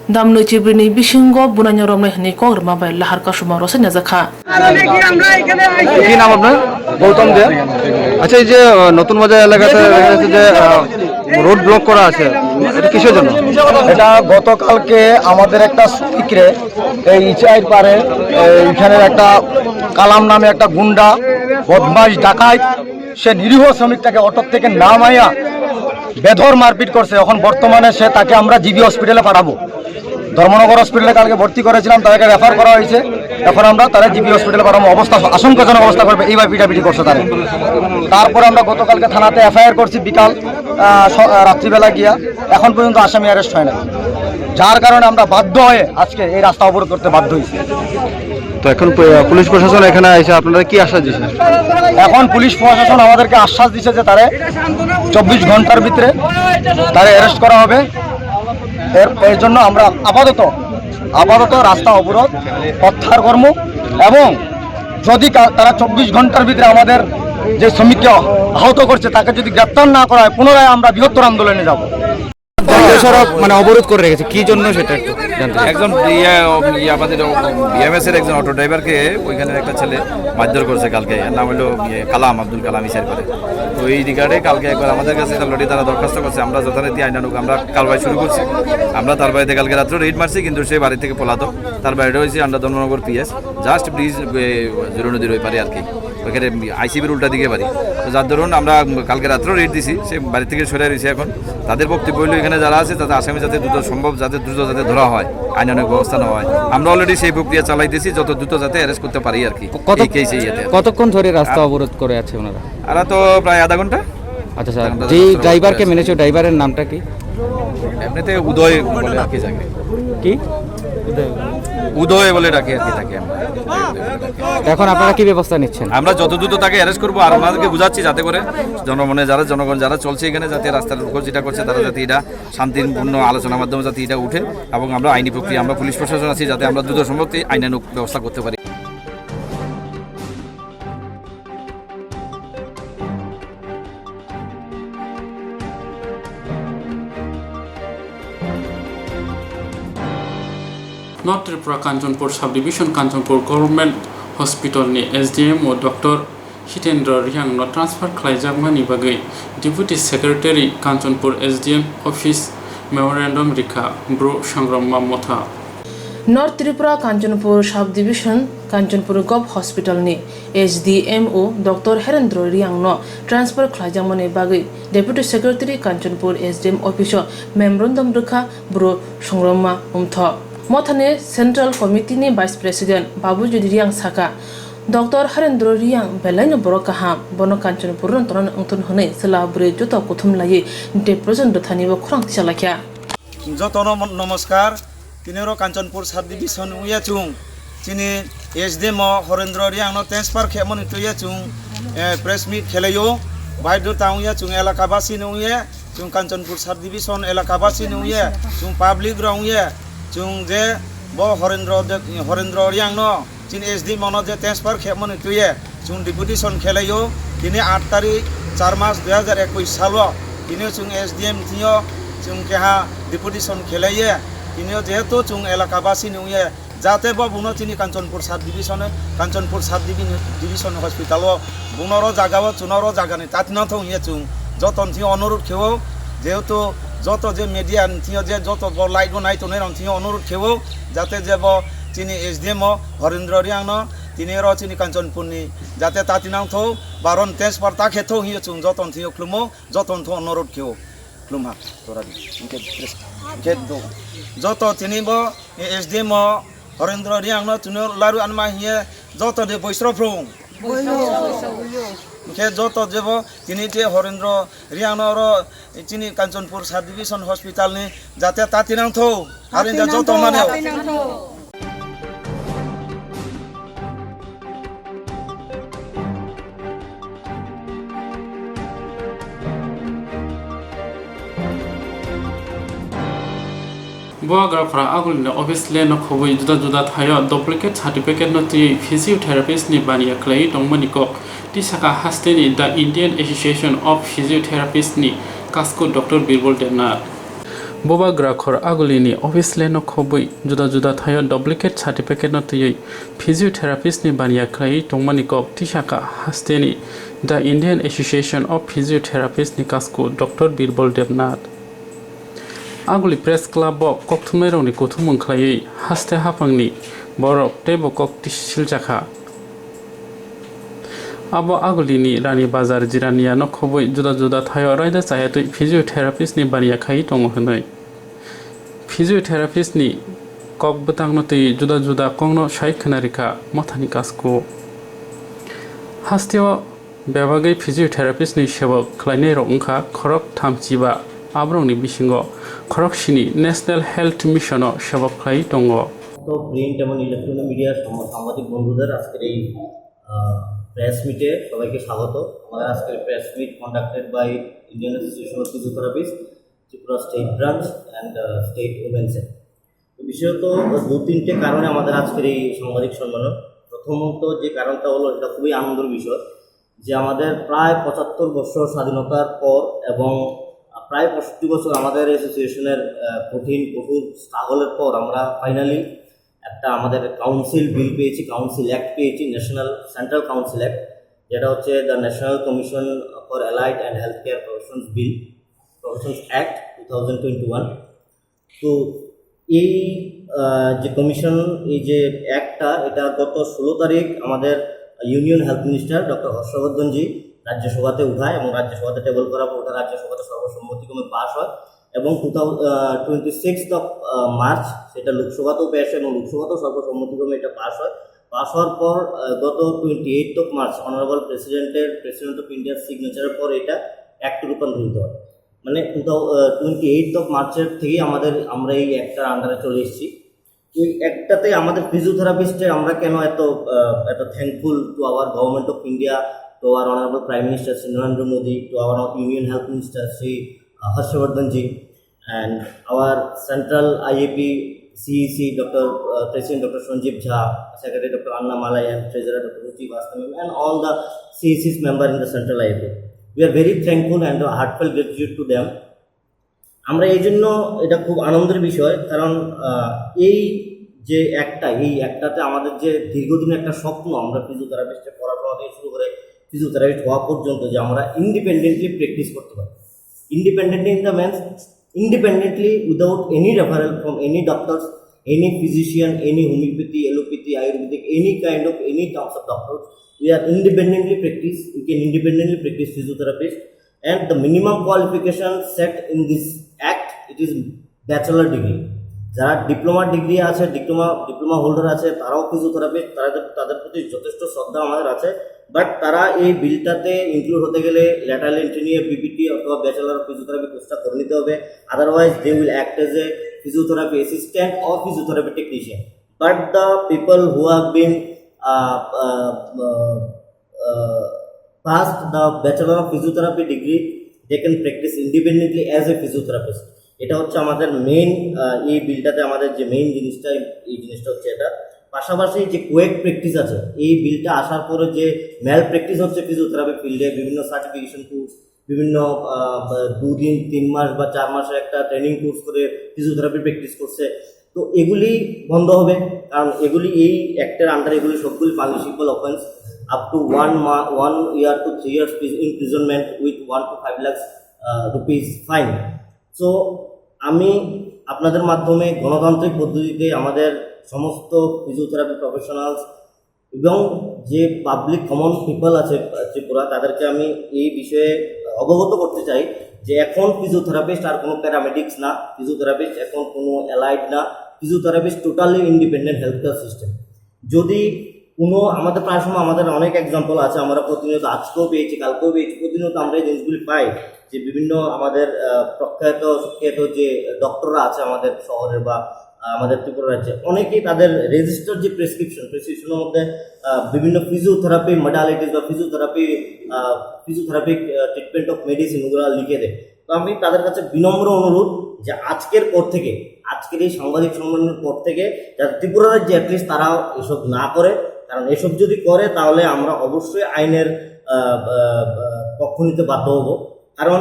Damnoi chibrini bisingo bunaino romnai hwnwi kok rwma bai lahar kasuma rosai najakha. কি নাম আপনার? গৌতম দে। আচ্ছা, এই যে আহ, নতুন বাজার এলাকাতে দেখা যাচ্ছে যে রোড ব্লক করা আছে, এটা কিসের জন্য? এটা গতকালকে আমাদের একটা শ্রমিকরে এই ইচাইর পারে এইখানের একটা কালাম নামে একটা গুন্ডা বদমাশ ডাকাত, সে নিরীহ শ্রমিকটাকে অটো থেকে নামাইয়া বেধড়ক মারপিট করছে। এখন বর্তমানে সে, তাকে আমরা জিবি হসপিটালে পাঠাবো। ধর্মনগর হসপিটালে কালকে ভর্তি করেছিলাম, তাকে রেফার করা হয়েছে। এখন আমরা তারা জিবি হসপিটালে পাঠাবো, অবস্থা আশঙ্কাজনক অবস্থা করবে, এইভাবে পিটাপিটি করছে তারা। তারপরে আমরা গতকালকে থানাতে এফআইআর করছি বিকাল, আহ, স-, আহ, রাত্রিবেলা গিয়া, এখন পর্যন্ত আসামি অ্যারেস্ট হয় না, যার কারণে আমরা বাধ্য হয়ে আজকে এই রাস্তা অবরোধ করতে বাধ্য হয়েছি। তো এখন প-, পুলিশ প্রশাসন এখানে এসে আপনারা কি আশ্বাস দিচ্ছেন? এখন পুলিশ প্রশাসন আমাদেরকে আশ্বাস দিছে যে তারা চব্বিশ ঘন্টার ভিতরে তারা অ্যারেস্ট করা হবে। এর, এর জন্য আমরা আপাতত, আপাতত রাস্তা অবরোধ প্রত্যাহার করব এবং যদি কা-, তারা চব্বিশ ঘন্টার ভিতরে আমাদের যে শ্রমিককে আহত করছে, তাকে যদি গ্রেপ্তার না করা হয়, পুনরায় আমরা বৃহত্তর আন্দোলনে যাব। জাতীয় সড়ক মানে অবরোধ করে রেখেছে, কি জন্য সেটা একটু জানতে চাই। একজন ইয়ে, ইয়ে, আমাদের বিএমএস এর একজন অটো ড্রাইভারকে ওইখানে একটা ছেলে মারধর করছে কালকে। এর নাম হলো, ইয়ে, কালাম, আব্দুল কালাম ইসার পারে। তো এই রিগার্ডে কালকে একবার আমাদের কাছে অলরেডি তারা দরখাস্ত করছে, আমরা যথারীতি আইনানুগ আমরা কারবাই শুরু করছি। আমরা তার বাড়িতে কালকে রাত্রে রেড মারছি, কিন্তু সে বাড়ি থেকে পলাতক। তার বাড়িটা হয়েছে আন্ডার ধর্মনগর পিএস, জাস্ট ব্রিজ জুরুনদীর ওই পারে আর কি। ওইখানে আইসিবির উল্টা দিকে বাড়ি। তো যার দরুন আমরা কালকে রাত্রেও রেড দিছি, সে বাড়ি থেকে সরে রয়েছে এখন। তাদের বক্তব্য হইলো এখানে যারা আছে তাদের আসামি যাতে দ্রুত সম্ভব, যাতে দ্রুত যাতে ধরা হয়, আইনানুগ ব্যবস্থা নেওয়া হয়। আমরা অলরেডি সেই প্রক্রিয়া চালাইতেছি, যত দ্রুত যাতে অ্যারেস্ট করতে পারি আর কি। কত, এই কেসে ইয়েতে। কতক্ষণ ধরে রাস্তা আপ- অবরোধ করে আছে ওনারা? এরা তো প্রায় আধা ঘন্টা। আচ্ছা স্যার, আধা ঘন্টা যেই রাস্তা ড্রাইভারকে অবরোধ মেরেছে, ড্রাইভারের নামটা কি? এমনিতে উদয় বলে আর কি জানি। কি? উদয় বলে ডাকি আর কি তাকে আমরা। এখন আপনারা কি ব্যবস্থা নিচ্ছেন? আমরা যত দ্রুত তাকে অ্যারেস্ট করবো আর ওনাদেরকে বুঝাচ্ছি যাতে করে জনমনে যারা, জনগণ যারা চলছে এখানে যাতে রাস্তার উপর যেটা করছে তারা যাতে এটা শান্তিপূর্ণ আলোচনার মাধ্যমে যাতে এটা উঠে এবং আমরা আইনি প্রক্রিয়া, আমরা পুলিশ প্রশাসন আছি যাতে আমরা দ্রুত সম্ভব আইনানুগ ব্যবস্থা করতে পারি। North Tripura Kanchanpur Subdivision Kanchanpur Government Hospital ni S D M o Doctor Hitendra Riang no transfer khlaijakmani bagwi Deputy Secretary Kanchanpur S D M Office memorandum rikha Bru Sangrama Motha. North Tripura Kanchanpur Subdivision Kanchanpur Gov Hospital ni S D M o Doctor Herendra Riang no transfer khlaijakmani bagwi Deputy Secretary Kanchanpur S D M Office o memorandum rikha Bru Songroma Umtho. Mothani Central Committee ni Vice President Babujit Riang saka, Doctor Harendra Riang belaino borok kaham, bono Kanchanpur no tonani wngthun hwnwi chwla bwrwi joto kuthum laiwi depression rwthani bo khorang tisa laikha. Jotono mon-, nomoskar. Tini oro Kanchanpur subdivision wngya chwng chini S D M o Horendra Riang no transfer khemani twiya chwng, eh, press meet khelaio. Baidota wngya chwng elaka basi ni wngya, chwng Kanchanpur subdivision elaka basi ni wngya, chwng public rok wngya, chwng je bo Horendra de-, Horendra Riang no chini S D M o no je transfer khemani twiya chwng deputation khelaio. Tini aat tarik char mas dui hazar ekush salo tini chwng S D M thio chwng keha deputation khelaiye. Tini o jehetu chwng elaka basi ni wngya, jate bo buno chini Kanchanpur sub division, Kanchanpur sub divi-, division hospital o buno ro jaga o chwno ro jaga ni tatina thong ye chwng joto thio onorot kheo, jehetu joto je media ni thio je joto bo live o nai tongnai rok thio onorot kheo, jate je bo chini S D M o Horendra Riang no tini oro chini Kanchanpur ni jate tati nangtho, baron transfer ta khe tho hiyo chwng joto thio khlumo, joto thio onorot kheo. Khulumha, tora di. Hingke, hingke do. Joto tini bo, eh, S D M o Horendra Riang no tini laru anma hiye joto de boisro phrung. Hingke joto je bo tini je Horendra Riang no oro chini Kanchanpur sub division hospital ni jate tati nangtho. Harin ja joto mane. Bubagra khora agulini office le no khobwi juda juda thaio duplicate certificate no twiwi physiotherapist ni baniya khlaiwi tongmani kok tisaka hasteni The Indian Association of Physiotherapists ni kasku Doctor Birbal Debnath. Bubagra khor agulini office le no khobwi juda juda thaio duplicate certificate no twiwi physiotherapist ni baniya khlaiwi tongmani kok tisaka hasteni The Indian Association of Physiotherapists ni kasku Doctor Birbal Debnath. Aguli Press Club o kokthumnairokni kuthumung khlaiwi haste haphangni borok teibo kok tisisiljakha. Abo agulini Rani Bazar Jirania no khobwi juda juda thaio raida chayatwi physiotherapist ni baniya khai tongo hwnwi physiotherapist ni kok bwtangno twi juda juda kokno sai khwnarikha mothani kasku. Hasteo bebagwi physiotherapist ni sebok khlainairok wngkha khorok thamchiba, aborokni bisingo khorok sini National Health Mission o sebok khlai tongo. তো প্রিন্ট এবং ইলেকট্রনিক মিডিয়ার সম- সাংবাদিক বন্ধুদের আজকের এই প্রেস মিটে সবাইকে স্বাগত। আমাদের আজকের press meet conducted by Indian association of physiotherapist, Tripura state branch and state women cell. তো বিশেষত দু তিনটে কারণে আমাদের আজকের এই সাংবাদিক সম্মেলন। প্রথমত যে কারণটা হলো, এটা খুবই আনন্দের বিষয় যে আমাদের প্রায় পঁচাত্তর বছর স্বাধীনতার পর এবং প্রায় পঁয়ষট্টি বছর আমাদের অ্যাসোসিয়েশনের আহ, কঠিন কঠোর স্ট্রাগলের পর আমরা ফাইনালি একটা আমাদের কাউন্সিল বিল পেয়েছি, কাউন্সিল অ্যাক্ট পেয়েছি, ন্যাশনাল সেন্ট্রাল কাউন্সিল অ্যাক্ট, যেটা হচ্ছে The National Commission for Allied and Healthcare Professions Bill, Professions Act two thousand twenty one। তো এই আহ, যে কমিশন, এই যে অ্যাক্টটা, এটা গত ষোলো তারিখ আমাদের ইউনিয়ন হেলথ মিনিস্টার ডক্টর হর্ষবর্ধনজি রাজ্যসভাতে উঠায় এবং রাজ্যসভাতে টেবল করার পর ওটা রাজ্যসভাতে সর্বসম্মতিক্রমে পাস হয় এবং two thousand twenty six of March সেটা লোকসভাতেও পেশ হয় এবং লোকসভাতেও সর্বসম্মতিক্রমে এটা পাস হয়। পাস হওয়ার পর আহ, গত twenty eight of March honourable প্রেসিডেন্টের, প্রেসিডেন্ট অফ ইন্ডিয়ার সিগনেচারের পর এটা অ্যাক্টে রূপান্তরিত হয়। মানে two thousand twenty eight of মার্চের থেকেই আমাদের, আমরা এই অ্যাক্টটার আন্ডারে চলে এসেছি। ওই অ্যাক্টটাতে আমাদের ফিজিওথেরাপিস্টের আমরা কেন এত আহ, এত thankful to our Government of India, to our Honorable Prime Minister Shri Narendra Modi, to our Union Health Minister Shri uh, Harshvardhan ji, and our Central I A P C E C, Doctor uh, President Doctor Sanjeev Jha, Secretary Doctor Anna Malai, and Treasurer Doctor Ruchi Vastav, and all the C E Cs member in the Central I A P. We are very thankful and heartfelt gratitude to them. আমরা এই জন্য, এটা খুব আনন্দের বিষয়, কারণ আহ, এই যে একটা, এই একটাতে আমাদের যে দীর্ঘদিনের একটা স্বপ্ন, আমরা ফিজিওথেরাপিস্টের পড়াশোনা থেকে শুরু করে ফিজিওথেরাপিস্ট হওয়া পর্যন্ত, যে আমরা ইন্ডিপেন্ডেন্টলি প্র্যাকটিস করতে পারি। Independently in the means, independently, without any referral from any doctors, any physician, any homeopathy, allopathy, ayurvedic, any kind of, any terms of doctors, we are independently practice, we can independently practice physiotherapist. And the minimum qualification set in this act, it is bachelor degree. যারা diploma degree আছে, diploma diploma holder আছে, তারাও ফিজিওথেরাপিস্ট, তাদের তাদের প্রতি যথেষ্ট শ্রদ্ধা আমাদের আছে। বাট তারা এই বিলটাতে ইনক্লুড হতে গেলে ল্যাটারাল এন্ট্রি নিয়ে বিপিটি অথবা ব্যাচেলর অফ ফিজিওথেরাপি কোর্সটা করে নিতে হবে। Otherwise they will act as a physiotherapy assistant or physiotherapy technician. But the people who have been uh, uh, uh, uh, passed the Bachelor of Physiotherapy degree, they can practice independently as a physiotherapist. এটা হচ্ছে আমাদের মেইন, এই বিলটাতে আমাদের যে মেইন জিনিসটা, এই জিনিসটা হচ্ছে এটা। পাশাপাশি যে কোয়েক প্র্যাকটিস আছে, এই বিলটা আসার পরে যে ম্যাল প্র্যাকটিস হচ্ছে ফিজিওথেরাপি ফিল্ডে, বিভিন্ন সার্টিফিকেশন কোর্স, বিভিন্ন আহ, বা দুদিন, তিন মাস বা চার মাসের একটা ট্রেনিং কোর্স করে ফিজিওথেরাপি প্র্যাকটিস করছে, তো এগুলি বন্ধ হবে। কারণ এগুলি এই অ্যাক্টের আন্ডারে এগুলি সবগুলি punishable offence. Up to one month, one year to three years imprisonment with one to five lakhs rupees fine. So আমি আপনাদের মাধ্যমে গণতান্ত্রিক পদ্ধতিতে আমাদের সমস্ত ফিজিওথেরাপি প্রফেশনালস এবং যে পাবলিক কমন পিপল আছে ত্রিপুরা, তাদেরকে আমি এই বিষয়ে অবগত করতে চাই যে এখন ফিজিওথেরাপিস্ট আর কোনো প্যারামেডিক্স না, ফিজিওথেরাপিস্ট এখন কোনো অ্যালাইড না, physiotherapist totally independent health care system. যদি কোনো, আমাদের প্রায় সময় আমাদের অনেক এক্সাম্পল আছে, আমরা প্রতিনিয়ত, আজকেও পেয়েছি, কালকেও পেয়েছি, প্রতিনিয়ত আমরা এই জিনিসগুলি পাই যে বিভিন্ন আমাদের আহ, প্রখ্যাত সুখ্যাত যে ডক্টররা আছে আমাদের শহরে বা আহ, আমাদের ত্রিপুরা রাজ্যে, অনেকেই তাদের রেজিস্টার যে প্রেসক্রিপশন, প্রেসক্রিপশনের মধ্যে আহ, বিভিন্ন ফিজিওথেরাপি মডালিটিস বা ফিজিওথেরাপি ফিজিওথেরাপিক ট্রিটমেন্ট অফ মেডিসিন ওগুলো লিখে দেয়। তো আমি তাদের কাছে বিনম্র অনুরোধ যে আজকের পর থেকে, আজকের এই সাংবাদিক সম্মেলনের পর থেকে যাতে ত্রিপুরা রাজ্যে অ্যাটলিস্ট তারা এসব না করে, কারণ এসব যদি করে তাহলে আমরা অবশ্যই আইনের আহ, আহ, আহ, পক্ষ নিতে বাধ্য হব। কারণ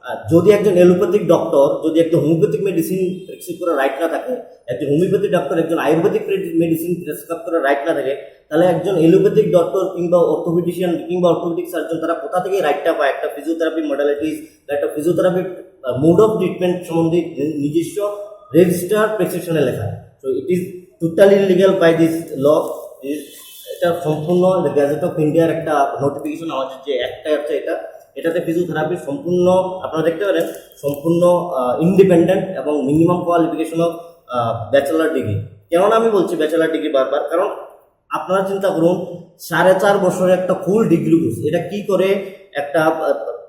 আহ, যদি একজন অ্যালোপ্যাথিক ডক্টর যদি একজন হোমিওপ্যাথিক মেডিসিন প্রেসক্রাইব করে রাইট না থাকে, একজন হোমিওপ্যাথি ডক্টর একজন আয়ুর্বেদিক মেডিসিন প্রেসক্রাইব করে রাইট না থাকে, তাহলে একজন অ্যালোপ্যাথিক ডক্টর কিংবা অর্থোপেডিশিয়ান কিংবা অর্থোপেডিক সার্জন তারা কোথা থেকে রাইটটা পায় একটা ফিজিওথেরাপি মডালিটিস বা একটা ফিজিওথেরাপি মোড অফ ট্রিটমেন্ট সম্বন্ধে নিজস্ব রেজিস্টার প্রেসক্রিপশনে লেখা? So it is totally illegal by this law. এটা সম্পূর্ণ গেজেট অফ ইন্ডিয়ার একটা নোটিফিকেশন, আমাদের যে একটা আছে এটা, এটাতে ফিজিওথেরাপি সম্পূর্ণ, আপনারা দেখতে পারেন, সম্পূর্ণ ইন্ডিপেন্ডেন্ট এবং minimum qualification of bachelor degree. কেননা আমি বলছি ব্যাচেলার ডিগ্রি বারবার, কারণ আপনারা চিন্তা করুন, সাড়ে চার বছরের একটা ফুল ডিগ্রি কোর্স, এটা কি করে একটা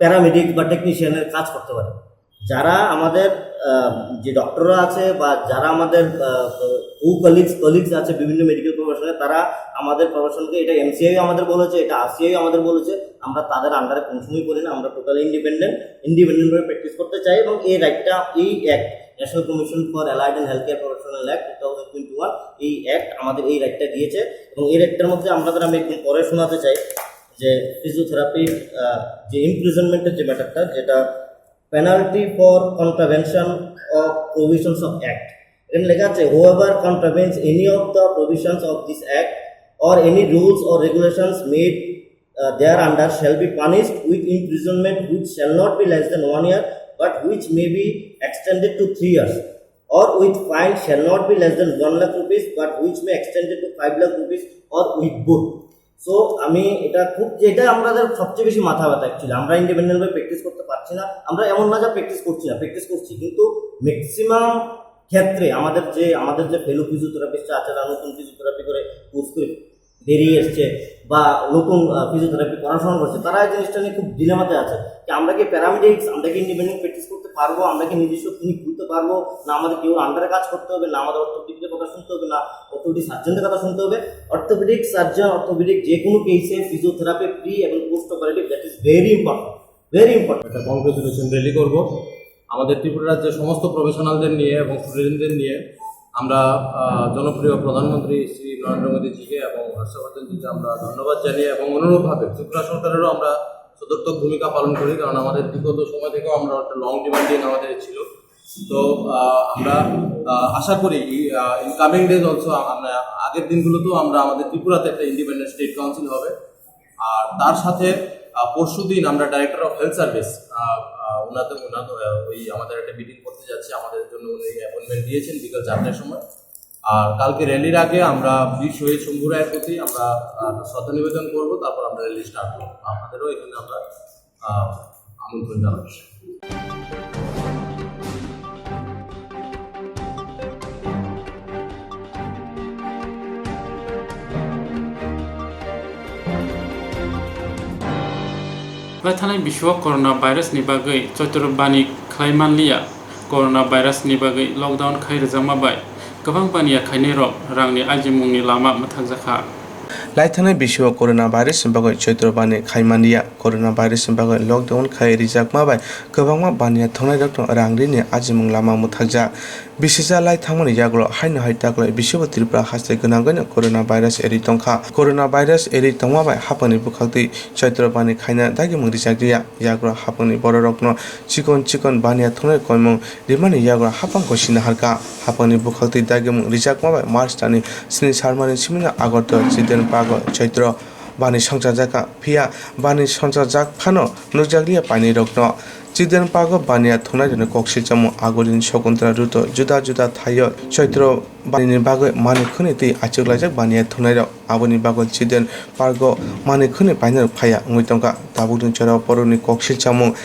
প্যারামেডিক বা টেকনিশিয়ানের কাজ করতে পারে? যারা আমাদের আহ, যে ডক্টররা আছে বা যারা আমাদের কো কলিগস কলিগস আছে বিভিন্ন মেডিকেল প্রফেশনে, তারা আমাদের প্রফেশনকে, এটা এমসিআই আমাদের বলেছে, এটা আরসিআই আমাদের বলেছে, আমরা তাদের আন্ডারে কোনো সময় করি না। আমরা টোটালি ইন্ডিপেন্ডেন্ট, ইন্ডিপেন্ডেন্টভাবে প্র্যাকটিস করতে চাই। এবং এই রাইটটা, এই act, national commission for allied and health care professional act two thousand twenty one, এই অ্যাক্ট আমাদের এই রাইটটা দিয়েছে। এবং এই রাইটটার মধ্যে আমরা তারা আমি একটু পড়ে শোনাতে চাই যে ফিজিওথেরাপির যে ইমপ্রিজনমেন্টের যে ম্যাটারটা, যেটা penalty for contravention of provisions of act, এখানে লেখা আছে, "Whoever contravenes any of the provisions of this act or any rules or regulations made uh, thereunder shall be punished with imprisonment which shall not be less than one year, but which may be extended to three years, or with fine shall not be less than one lakh rupees, but which may extended to five lakh rupees, or with both." So আমি এটা খুব, যেটা আমাদের সবচেয়ে বেশি মাথা ব্যথা অ্যাকচুয়ালি, আমরা ইন্ডিপেন্ডেন্টভাবে প্র্যাকটিস করতে পারছি না। আমরা এমন না যে প্র্যাকটিস করছি না, প্র্যাকটিস করছি, কিন্তু ম্যাক্সিমাম ক্ষেত্রে আমাদের যে, আমাদের যে ফেলো ফিজিওথেরাপিস্ট আছে, তারা নতুন ফিজিওথেরাপি করে কোর্স করে বেরিয়ে এসছে বা নতুন ফিজিওথেরাপি পড়াশোনা করছে, তারা এই জিনিসটা নিয়ে খুব ডিলেমাতে আছে যে আমরা কি প্যারামেডিক্স, আমরা কি ইন্ডিপেন্ডেন্ট প্র্যাকটিস করতে পারবো, আমরা কি নিজস্ব ক্লিনিক খুলতে পারবো, না আমাদের কেউ আন্ডারে কাজ করতে হবে, না আমাদের অর্থোপেডিকের কথা শুনতে হবে, না অর্থোপেডিক সার্জনের কথা শুনতে হবে। অর্থোপেডিক সার্জন, অর্থোপেডিক যে কোনো কেসে ফিজিওথেরাপি প্রি এবং post operative, that is very important, very important. একটা কংগ্রেচুলেশন র্যালি করব আমাদের ত্রিপুরা রাজ্যের সমস্ত প্রফেশনালদের নিয়ে এবং স্টুডেন্টদের নিয়ে। আমরা আহ, জনপ্রিয় প্রধানমন্ত্রী শ্রী নরেন্দ্র মোদীজিকে এবং হর্ষবর্ধনজিকে আমরা ধন্যবাদ জানিয়ে এবং অনুরূপভাবে ত্রিপুরা সরকারেরও আমরা সদর্থক ভূমিকা পালন করি, কারণ আমাদের বিগত সময় থেকেও আমরা একটা লং ডিমান্ডিং আমাদের ছিল। তো আহ, আমরা আহ, আশা করি ইনকামিং ডেজ অলসো আমরা, আগের দিনগুলোতেও আমরা, আমাদের ত্রিপুরাতে একটা ইন্ডিপেন্ডেন্ট স্টেট কাউন্সিল হবে। আর তার সাথে আহ, পরশুদিন আমরা ডাইরেক্টর অফ হেলথ সার্ভিস ওনাদের ওনাদের আহ, ওই আমাদের একটা মিটিং করতে যাচ্ছি, আমাদের জন্য উনি অ্যাপয়েন্টমেন্ট দিয়েছেন বিকাল চারটার সময়। আর কালকে র্যালির আগে আমরা বীর শহীদ শম্ভু রায়ের প্রতি আমরা আহ, শ্রদ্ধা নিবেদন করব, তারপর আমরা র্যালি স্টার্ট করবো। আপনাদেরও এখানে আমরা আহ, আমন্ত্রণ জানাচ্ছি। Laithanai bisio corona virus ni bagwi choitro bani khlai manliya. Corona virus ni bagwi lockdown khai rwjakma bai kwbang baniya khainairok rangni ajimungni lama mwthakjakha. Laithanai bisio corona virus ni bagwi choitro bani khai manliya. Corona virus ni bagwi lockdown khai rijakma bai kwbangma baniya thwngnairokno rang rini ajimung lama mwthakjak. Bisisa lai thangmani yagulo haino hai taklai bisibo Tripura haste gwnangwino corona virus eri tongkha. Corona virus eri tongma bai haphangni bwkhaktwi choitro bani khaina dagimung rijak riya. Yagulo haphangni bororokno chikon chikon baniya thwngnai koimung rimani yagulo haphang kosina harkha. Haphangni bwkhaktwi dagimung rijakma bai March talni sni salmani simino Agartala Children Park o choitro bani songchajak kha, phiya bani songchajak phano nukjakliya painirokno. Children Park o baniya thwngnairokni kok silchamo agulini Shakuntala route o juda juda thaio choitro banini bagwi manwi khwnwi twi achuklaijak baniya thwngnairok. Aboni bagwi Children Park o manwi khwnwi painirok phaiya wngwi tongkha. Tabukni jorao borokni kok silchamo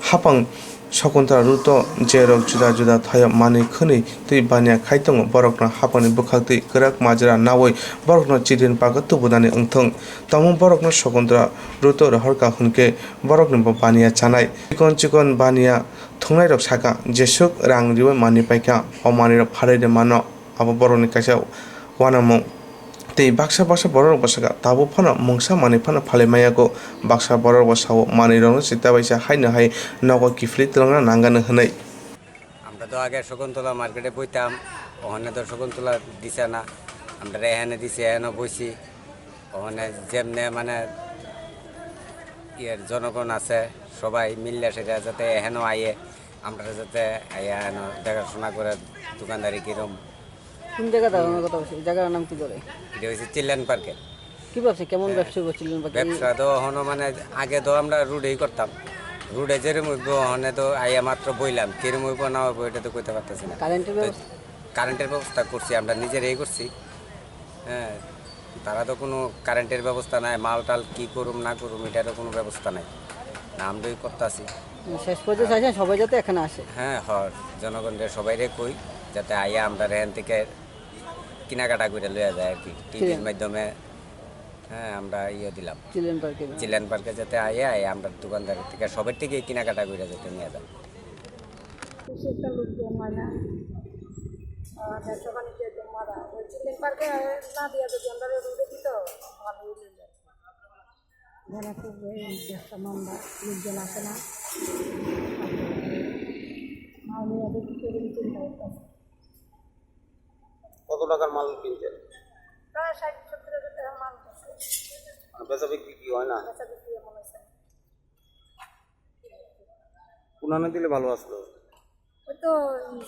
haphang Shakuntala route o jerok juda juda thaio manwi khwnwi twi baniya khai tongo, borokno haphangni bwkhaktwi kwrak majra naui borokno Children Park o tubunani wngthung. Tamo borokno Shakuntala route o rohorkha hwnkhe borokni bo baniya chanai. Chikon chikon baniya thwngnairok sakha, jeswk rang riui manwi paikha, o manwirok phalwi rw mano. Abo borokni kaisa uanamung. Tei baksa baksa bororok bo sakha, tabuk phano mungsa manwi phano phalwi maya kho. Baksa bororok bo sao, manwirokno chita bai sa haino hai nogo kiphilwi twlangna nangano hwnwi. আমরা তো আগে শকুন্তলা মার্কেটে বইতাম, ওখানে তো শকুন্তলা দিছে না, আমরা এখানে দিছে, এখানে বইছি। ওখানে যেমনে মানে ইয়ের জনগণ আছে, সবাই মিললে সেটা যাতে এখানেও আইয়ে, আমরা যাতে আইয়া এখানে দেখাশোনা করে দোকানদারি কিরম। কোন জায়গা দাঁড়ানোর কথা বলছে? এই জায়গার নাম কি ধরে? এটা হচ্ছে চিলড্রেন পার্কে। কি ব্যবসা, কেমন ব্যবসা করছিলেন বা কি? ব্যবসা তো এখনো মানে আগে তো আমরা রোডেই করতাম, রোডে যেরকম হইব, ওখানে তো আইয়া মাত্র বইলাম, কিরম হইব না হইব এটা তো কইতে পারতেছি না। কারেন্টের তো ব্যবস্থা? কারেন্টের ব্যবস্থা করছি, আমরা নিজেরাই করছি। হ্যাঁ, তারা তো কোনো কারেন্টের ব্যবস্থা নাই, মাল টাল কি করুম না করুম, এটারও কোনো ব্যবস্থা নাই। নাম দই করতাছি। শেষ পর্যন্ত চাইছেন সবাই যাতে এখানে আসে। হ্যাঁ, হর জনগণরে সবাইরে কই, যাতে আইয়া আমরা এখান থেকে কেনাকাটা করে লইয়া যায় আর কি, টিভির মাধ্যমে। হ্যাঁ, আমরা ইয়ে দিলাম। চিলড্রেন পার্কে। চিলড্রেন পার্কে যাতে আইয়া, আইয়া আমরা দোকানদার থেকে সবার থেকে কেনাকাটা করে যাতে নিয়ে যায়। বেশি একটা লোকজন হয় না। আহ, ব্যবসা বাণিজ্য একদম মারা। ওই চিলড্রেন পার্কে না দিয়া যদি আমরা রোডে দিত, ভালো হইল। যারা খুব এই ব্যবসা মান্দা, লোকজন আসে না। মাল নিয়ে ওদের কি করে চিন্তা করতেছে। কত টাকার মাল কিনছেন? প্রায় ষাট সত্তর হাজার টাকার মাল কিনছে। মানে বেচা বিক্রি কি হয় না? বেচা বিক্রি এমন হয়েছে না। কোনানে দিলে ভালো আসলো। ওই তো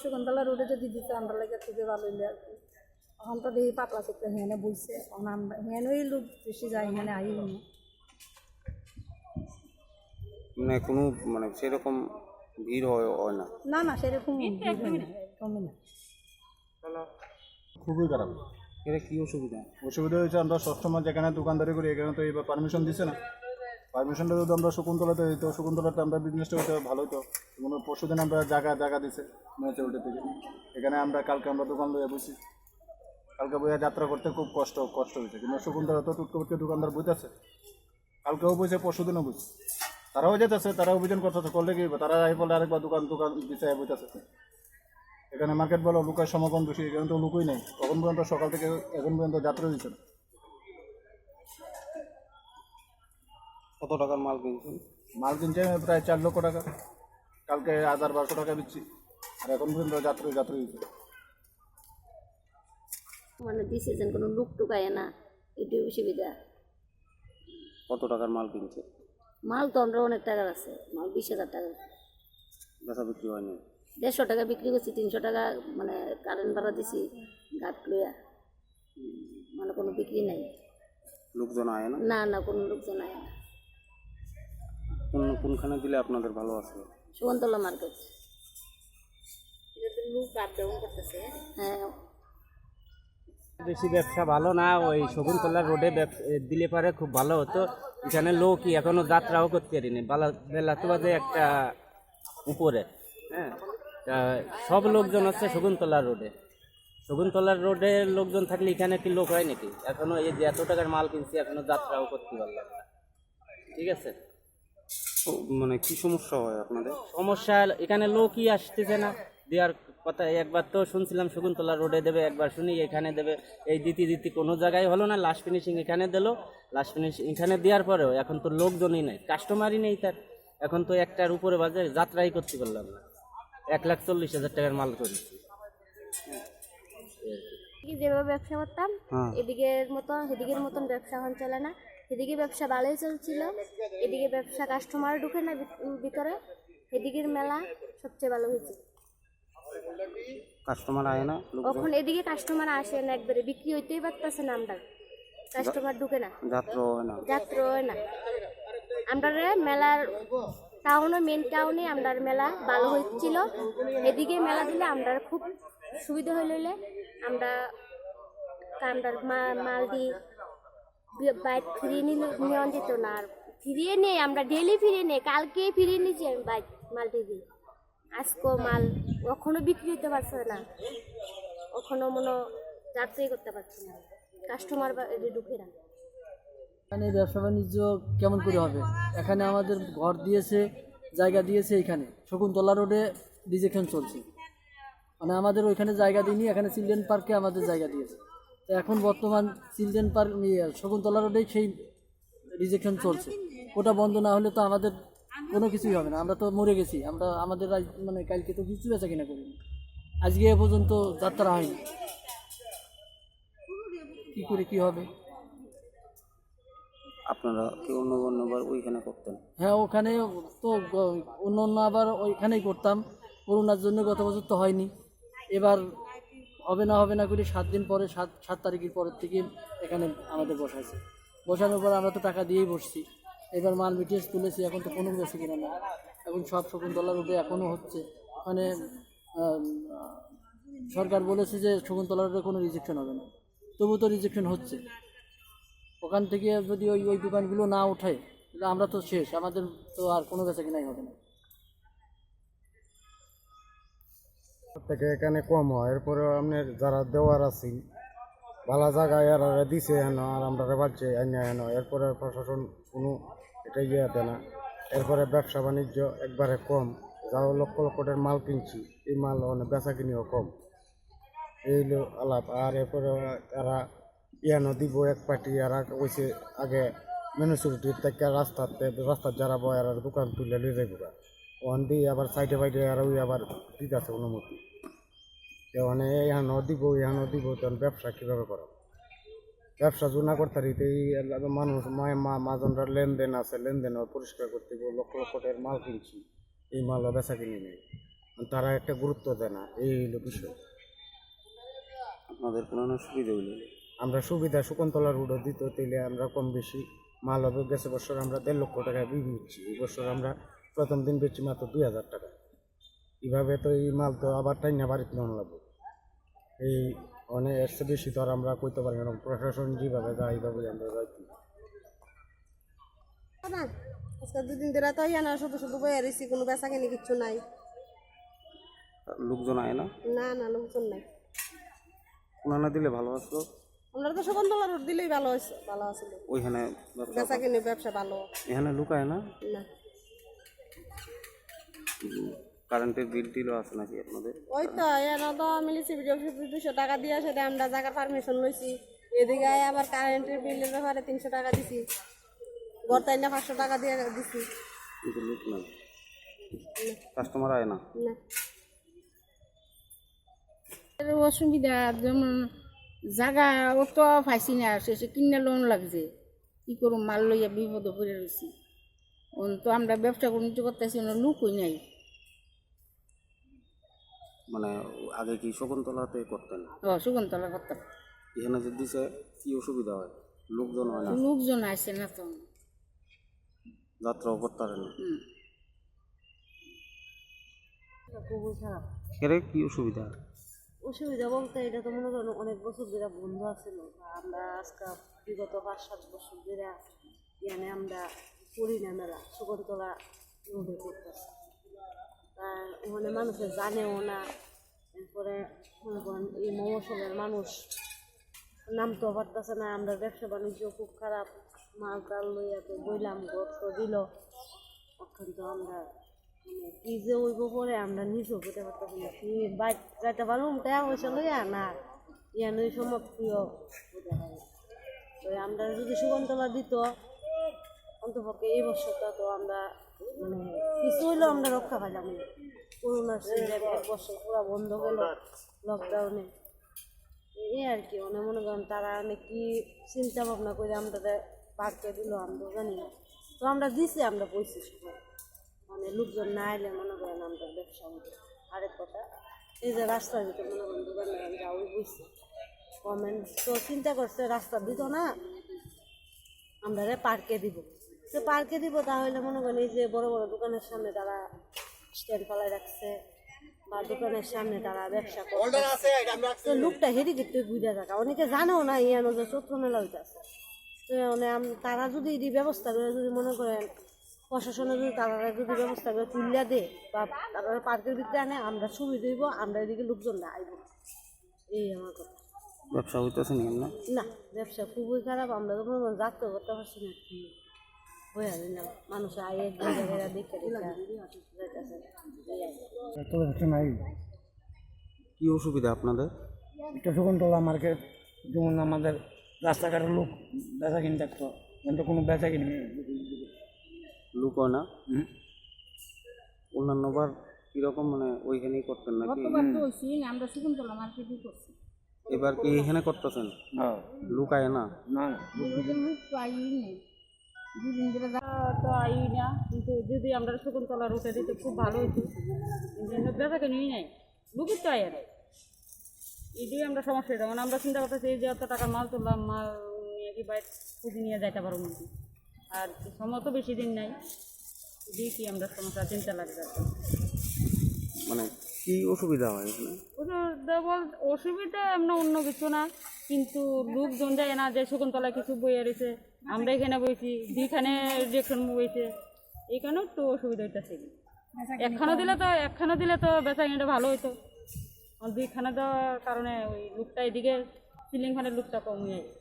শকুন্তলা রোডে যদি দিতে আমরা লাগে খুবই ভালো হইলে আর কি। এখন তো দেখি পাতলা চিকলা হিয়ানে বইছে, এখন আমরা হিয়ানে ওই লোক বেশি যায়, হিয়ানে আই না। মানে কোনো মানে সেরকম ভিড় হয়, হয় না? না, না, সেরকম ভিড় হয় না, একদমই না। খুবই খারাপ। এটা কি অসুবিধা? অসুবিধা হয়েছে, আমরা সবসময় যেখানে দোকানদারি করি, এখানে তো এইবার পারমিশন দিছে না। পারমিশনটা যদি আমরা শকুন্তলাতে হইতো, শকুন্তলাতে আমরা বিজনেসটা হইতো ভালো হইতো। কোনো পরশু দিন আমরা জায়গা, জায়গা দিছে মিউনিসিপ্যালিটি থেকে। এখানে আমরা কালকে আমরা দোকান লইয়া বসি। কালকে বইয়া যাত্রা করতে খুব কষ্ট, কষ্ট হয়েছে। কিন্তু শকুন্তলা তো টুটকো ফুটকো দোকানদার বইতেছে। কালকেও বইছে, পরশু দিনও বইছে। তারাও যেতেছে, তারা অভিযান করতেছে, করলে কি হইব? তারা আই বলে আরেকবার দোকান, দোকান দিছে, বইতেছে। এখানে মার্কেট বলো, লোকের সমাগম বেশি, এখানে তো লোকই নেই। তখন পর্যন্ত, সকাল থেকে এখন পর্যন্ত যাত্রা দিচ্ছে না। কত টাকার মাল কিনছেন? মাল কিনছে প্রায় চার লক্ষ টাকা। কালকে হাজার বারোশো টাকা দিচ্ছি, আর এখন পর্যন্ত যাত্রা, যাত্রা দিচ্ছে। মানে দিছে যেন কোনো লোক টুক আয় না, এটাই অসুবিধা। কত টাকার মাল কিনছে? মাল তো আমরা অনেক টাকার আছে, মাল বিশ হাজার টাকা। বেচা বিক্রি হয়নি? দেড়শো টাকা বিক্রি করছি, তিনশো টাকা মানে কারেন্ট ভাড়া দিছি গাট লইয়া। উম, মানে কোনো বিক্রি নাই। লোকজন আয় না? না, না, কোনো লোকজন আয় না। কোন, কোনখানে দিলে আপনাদের ভালো আছে? শকুন্তলা মার্কেট। হ্যাঁ। বেশি ব্যবসা ভালো না, ওই শকুন্তলা রোডে ব্যবস-, এ, দিলে পারে খুব ভালো হতো। এখানে লোকই এখনো যাত্রাও করতে পারিনি, বেলা, বেলা তো বাজে একটা উপরে। হ্যাঁ, তা সব লোকজন হচ্ছে শকুন্তলা রোডে। শকুন্তলা রোডে লোকজন থাকলে এখানে কি লোক হয় নাকি? এখনো এই যে এত টাকার মাল কিনছি, এখনো যাত্রাও করতে পারলাম না। ঠিক আছে? তো, মানে, কি সমস্যা হয় আপনাদের? সমস্যা হলো, এখানে লোকই আসতেছে না। দেওয়ার কথা, একবার তো শুনছিলাম শকুন্তলা রোডে দেবে, একবার শুনি এখানে দেবে, এই দিতে দিতে কোনো জায়গায় হলো না। লাস্ট ফিনিশিং এখানে দিল, লাস্ট ফিনিশিং এখানে দেওয়ার পরেও এখন তো লোকজনই নেই, কাস্টমারই নেই তার। এখন তো একটার উপরে বাজে, যাত্রাই করতে পারলাম না। এক লাখ চল্লিশ হাজার টাকার মাল করেছি। কি যেভাবে ব্যবসা করতাম, হ্যাঁ। এদিকের মতো, সেদিকের মতন ব্যবসা এখন চলে না। সেদিকে ব্যবসা ভালোই চলছিল, এদিকে ব্যবসা কাস্টমার ঢুকে না ভিত-, ভিতরে। সেদিকের মেলা সবচেয়ে ভালো হয়েছে। কাস্টমার আয় না, লোকজন? এখন এদিকে কাস্টমার আসে না, একবারে বিক্রি হইতেই পারতেছে না আমরা। কাস্টমার ঢুকে না। যাত্রা হয় না। যাত্রা হয় না। আমরা মেলার টাউনও, মেইন টাউনে আমরা মেলা ভালো হচ্ছিল। এদিকে মেলা দিলে আমরা খুব সুবিধা হইলে আমরা কামদার মা-, মাল দি বি-, বাইক ফিরিয়ে নিল, নিয়ন দিত না। আর ফিরিয়ে নেই, আমরা ডেইলি ফিরিয়ে নেই, কালকে ফিরিয়ে নিয়েছি আমি বাইক, মালটি দিয়ে। আজকেও মাল এখনো বিক্রি হতে পারছে না, এখনো মনে যাত্রাই করতে পারছে না, কাস্টমার বা-, এদিকে ঢুকে না। এখানে ব্যবসা বাণিজ্য কেমন করে হবে? এখানে আমাদের ঘর দিয়েছে, জায়গা দিয়েছে, এখানে শকুন্তলা রোডে রিজেকশন চলছে, মানে আমাদের ওইখানে জায়গা দিইনি, এখানে চিলড্রেন পার্কে আমাদের জায়গা দিয়েছে। তো এখন বর্তমান চিলড্রেন পার্ক, ইয়ে, শকুন্তলা রোডেই সেই রিজেকশন চলছে। ওটা বন্ধ না হলে তো আমাদের কোনো কিছুই হবে না, আমরা তো মরে গেছি। আমরা আমাদের আজ, মানে, কালকে তো কিছু বেচা কিনা করিনি, আজকে এ পর্যন্ত যাত্রা হয়নি। কি করে কি হবে? আপনারা কি অন্য অন্য বার ওইখানে করতেন? হ্যাঁ, ওখানে তো গ-, অন্য অন্য আবার ওইখানেই করতাম। করোনার জন্য গত বছর তো হয়নি। এবার হবে না, হবে না করে সাত দিন পরে, সাত, সাত তারিখের পরের থেকে এখানে আমাদের বসাইছে। বসানোর পর আমরা তো টাকা দিয়েই বসছি। এবার মাল মেটেরিয়ালস তুলেছি, এখন তো কোনো বেচা কিনা না। এখন সব শকুন্তলা রোডে এখনও হচ্ছে। ওখানে, আহ, সরকার বলেছে যে শকুন্তলা রোডে কোনো রিজেকশন হবে না, তবু তো রিজেকশন হচ্ছে। ওখান থেকে যদি ওই, ওই দোকানগুলো না ওঠে, তাহলে আমরা তো শেষ, আমাদের তো আর কোনো বেচা কিনাই হবে না। থেকে এখানে কম হয়। এরপরে আপনার যারা দেওয়ার আছি, ভালা জায়গায় এরা দিছে হেন, আর আমরা বাচ্চা আইনা হেন। এরপরে প্রশাসন কোনো এটা ইয়ে দেয় না। এরপরে ব্যবসা বাণিজ্য একবারে কম, যাও লক্ষ লক্ষ টাকার মাল কিনছি, এই মাল মানে বেচা কিনিও কম। এই হলো আলাপ। আর এরপরে তারা ইয়ানো দিব এক পার্টি, আর কইছে আগে মিউনিসিপালিটির থেকে রাস্তাতে, রাস্তার যারা বয় আর দোকান তুলে নিয়ে যাইব গা। ওখান দিয়ে আবার সাইডে বাইডে আর ওই আবার ঠিক আছে অনুমতি। তো মানে এখানেও দিব, এখানেও দিব, তখন ব্যবসা কীভাবে করা? ব্যবসা যদি না করতে পারি, তো এই এলাকার মানুষ মা-, মা-, মাঝনরা লেনদেন আছে, লেনদেন পরিষ্কার করতে দিব, লক্ষ লক্ষ টাকার মাল কিনছি, এই মালও বেচা কিনি নেই, তারা একটা গুরুত্ব দেয় না, এই হইলো বিষয়। আপনাদের কোনো না সুবিধা হইলো না? আমরা সুবিধা শকুন্তলা রোডও দিত, তাইলে আমরা কম বেশি মাল হবে। গেছে বছর আমরা দেড় লক্ষ টাকা বিক্রি করছি, এই বছর আমরা প্রথম দিন বেচছি মাত্র দুই হাজার টাকা। এইভাবে তো এই মাল তো আবার টাইনা বাড়িতে নেওয়া লাগবে। এই মানে এর চেয়ে বেশি তো আর আমরা কইতে পারি না, প্রশাসন যেভাবে যায় এইভাবেই আমরা যাই। না, আজকে দুদিন ধরে তো ইয়ানা শুধু শুধু বইয়া রইছি, কোনো বেচা কিনি কিচ্ছু নাই। লোকজন আয় না? না, না, লোকজন নাই। ওনারা দিলে ভালো আসলো। আমরা তো শকুন্তলা রোড দিলেই ভালো হইছে, ভালো আছিল। ওইখানে ব্যবসা বেচা কিনি ব্যবসা ভালো। এখানে লোক আয় না? না। উম, কারেন্টের বিল টিলও আছে নাকি আপনাদের? ওই তো, এরা তো মিলিছি বিডিও অফিসে দুইশো টাকা দিয়ে, সেটা আমরা জায়গার পারমিশন লইছি। এদিকে আয় আবার কারেন্টের বিলের ব্যাপারে তিনশো টাকা দিছি, গড়তাই না পাঁচশো টাকা দিয়ে দিছি। কিন্তু লোক নাই, কাস্টমার আয় না। না। এর অসুবিধা, যেমন জায়গা ও তো পাইছি না, শেষে কিনে লোন লাগছে, কি করবো, মাল লইয়া বিপদে পড়ে রয়েছি। অন তো আমরা ব্যবসা বাণিজ্য করতেছি না, লোকই নাই। মানে আগে কি শকুন্তলাতে করতেন? ও, শকুন্তলা করতাম। এখানে যদি দিছে কি অসুবিধা হয়? লোকজন হয় না? লোকজন আসে না তো। যাত্রাও করতে পারে না। হুম। খুবই খারাপ। কেরে কি অসুবিধা? অসুবিধা বলতে এটা তো মনে করেন অনেক বছর ধরে বন্ধ আছিল। আমরা আজকে বিগত পাঁচ সাত বছর ধরে এখানে আমরা করি না মেলা, শকুন্তলা রোডে করতেছি। আর ওখানে মানুষে জানেও না। এরপরে মনে করেন এই মফস্বলের মানুষ নামতেও পারতেছে না, আমরা ব্যবসা বাণিজ্য খুব খারাপ, মাল টাল লইয়া তো বইলাম, ঘর তো দিল, এখন তো আমরা মানে কি যে হইব পরে আমরা নিজেও বুঝতে পারতেছি না, কি বাইক যাইতে পারবো টাকা পয়সা লইয়া না, ইয়ানই সমাপ্তিও বুঝতে পারি। তো আমরা যদি শকুন্তলা দিত, অন্তপক্ষে এই বছরটা তো আমরা মানে কিছু হইলেও আমরা রক্ষা পাইলাম না। করোনার সিজন এক বছর পুরো বন্ধ গেল লকডাউনে। এই আর কি, মানে মনে করেন তারা মানে কি চিন্তা ভাবনা করে আমরা পার্কে দিল, আমরা জানি না। তো আমরা দিছি, আমরা বইছি সবাই, মানে লোকজন না এলে মনে করেন আমরা ব্যবসা হবে। আরেক কথা, এই যে রাস্তার ভিতরে মনে করেন দোকানদার আমরা ওই বইছি, গভর্নমেন্ট তো চিন্তা করছে রাস্তা দিত না, আমরা পার্কে দিব। তো পার্কে দিব, তাহলে মনে করেন এই যে বড় বড় দোকানের সামনে তারা স্ট্যান্ড ফালাই রাখছে বা দোকানের সামনে তারা ব্যবসা করছে। তো লোকটা হেরি কিন্তু বুঝা থাকে, অনেকে জানেও না ইয়ানো যে চৈত্র মেলা হইতাছে। তো মানে আম- তারা যদি এই ব্যবস্থা করে যদি মনে করেন প্রশাসনে যদি তারা যদি ব্যবস্থা করে তুলিয়া দে বা তারা পার্কের ভিতরে আনে, আমরা সুবিধা হইব, আমরা এদিকে লোকজন না আইব। এই আমার কথা। ব্যবসা হইতেছে নি এমনি? না, ব্যবসা খুবই খারাপ। আমরা তো কোনো যাত্রা করতে পারছি না, কি হয়ে আছে না, মানুষ আয় এক দুই জায়গায় দেখে দেখে যাইতেছে। এই আর কি। তো ব্যবসা নাই। কি অসুবিধা আপনাদের? এটা শকুন্তলা মার্কেট, যেমন আমাদের রাস্তাঘাটের লোক বেচা কিনে থাকতো, এখন তো কোনো বেচা কিনে নেই। লোকও না? হুম। অন্যান্য বার কিরকম, মানে ওইখানেই করতেন নাকি? গতবার তো হইছে, আমরা শকুন্তলা মার্কেটই করছি। এবার কি এখানে করতেছেন? হ্যাঁ। লুকায় না? না, না। দুদিন মুখ তো আইই নেই। দুদিন ধরে যা- তো আইই না, কিন্তু যদি আমরা শকুন্তলা রোডে দিতে খুব ভালো হইতো। কিন্তু এখানে বেচা কেনই নাই। লুকিত তো আয় না। এটাই আমরা সমস্যা, যেমন আমরা চিন্তা করতেছি এই যে অত টাকার মাল তুললাম, মাল নিয়ে কি বাইরে খুঁজে নিয়ে যাইতে পারবো নাকি? আর সময় তো বেশি দিন নাই, দেখি আমরা সমস্যা চিন্তা লাগবে এখন। মানে কি অসুবিধা হয় এখানে? অসুবিধা বল-, অসুবিধা এমন অন্য কিছু না, কিন্তু লোকজন যায় না, যে শকুন্তলায় কিছু বইয়ে রয়েছে, আমরা এখানে বইছি, দুইখানে রিয়েকশন বইছে, এখানেও একটু অসুবিধা হইতেছে। একখানো দিলে তো, একখানো দিলে তো বেচা কিনাটা ভালো হইতো। আর দুইখানে দেওয়ার কারণে ওই লোকটা এদিকে, সিলিং ফ্যানের লোকটা কম হয়ে যায়।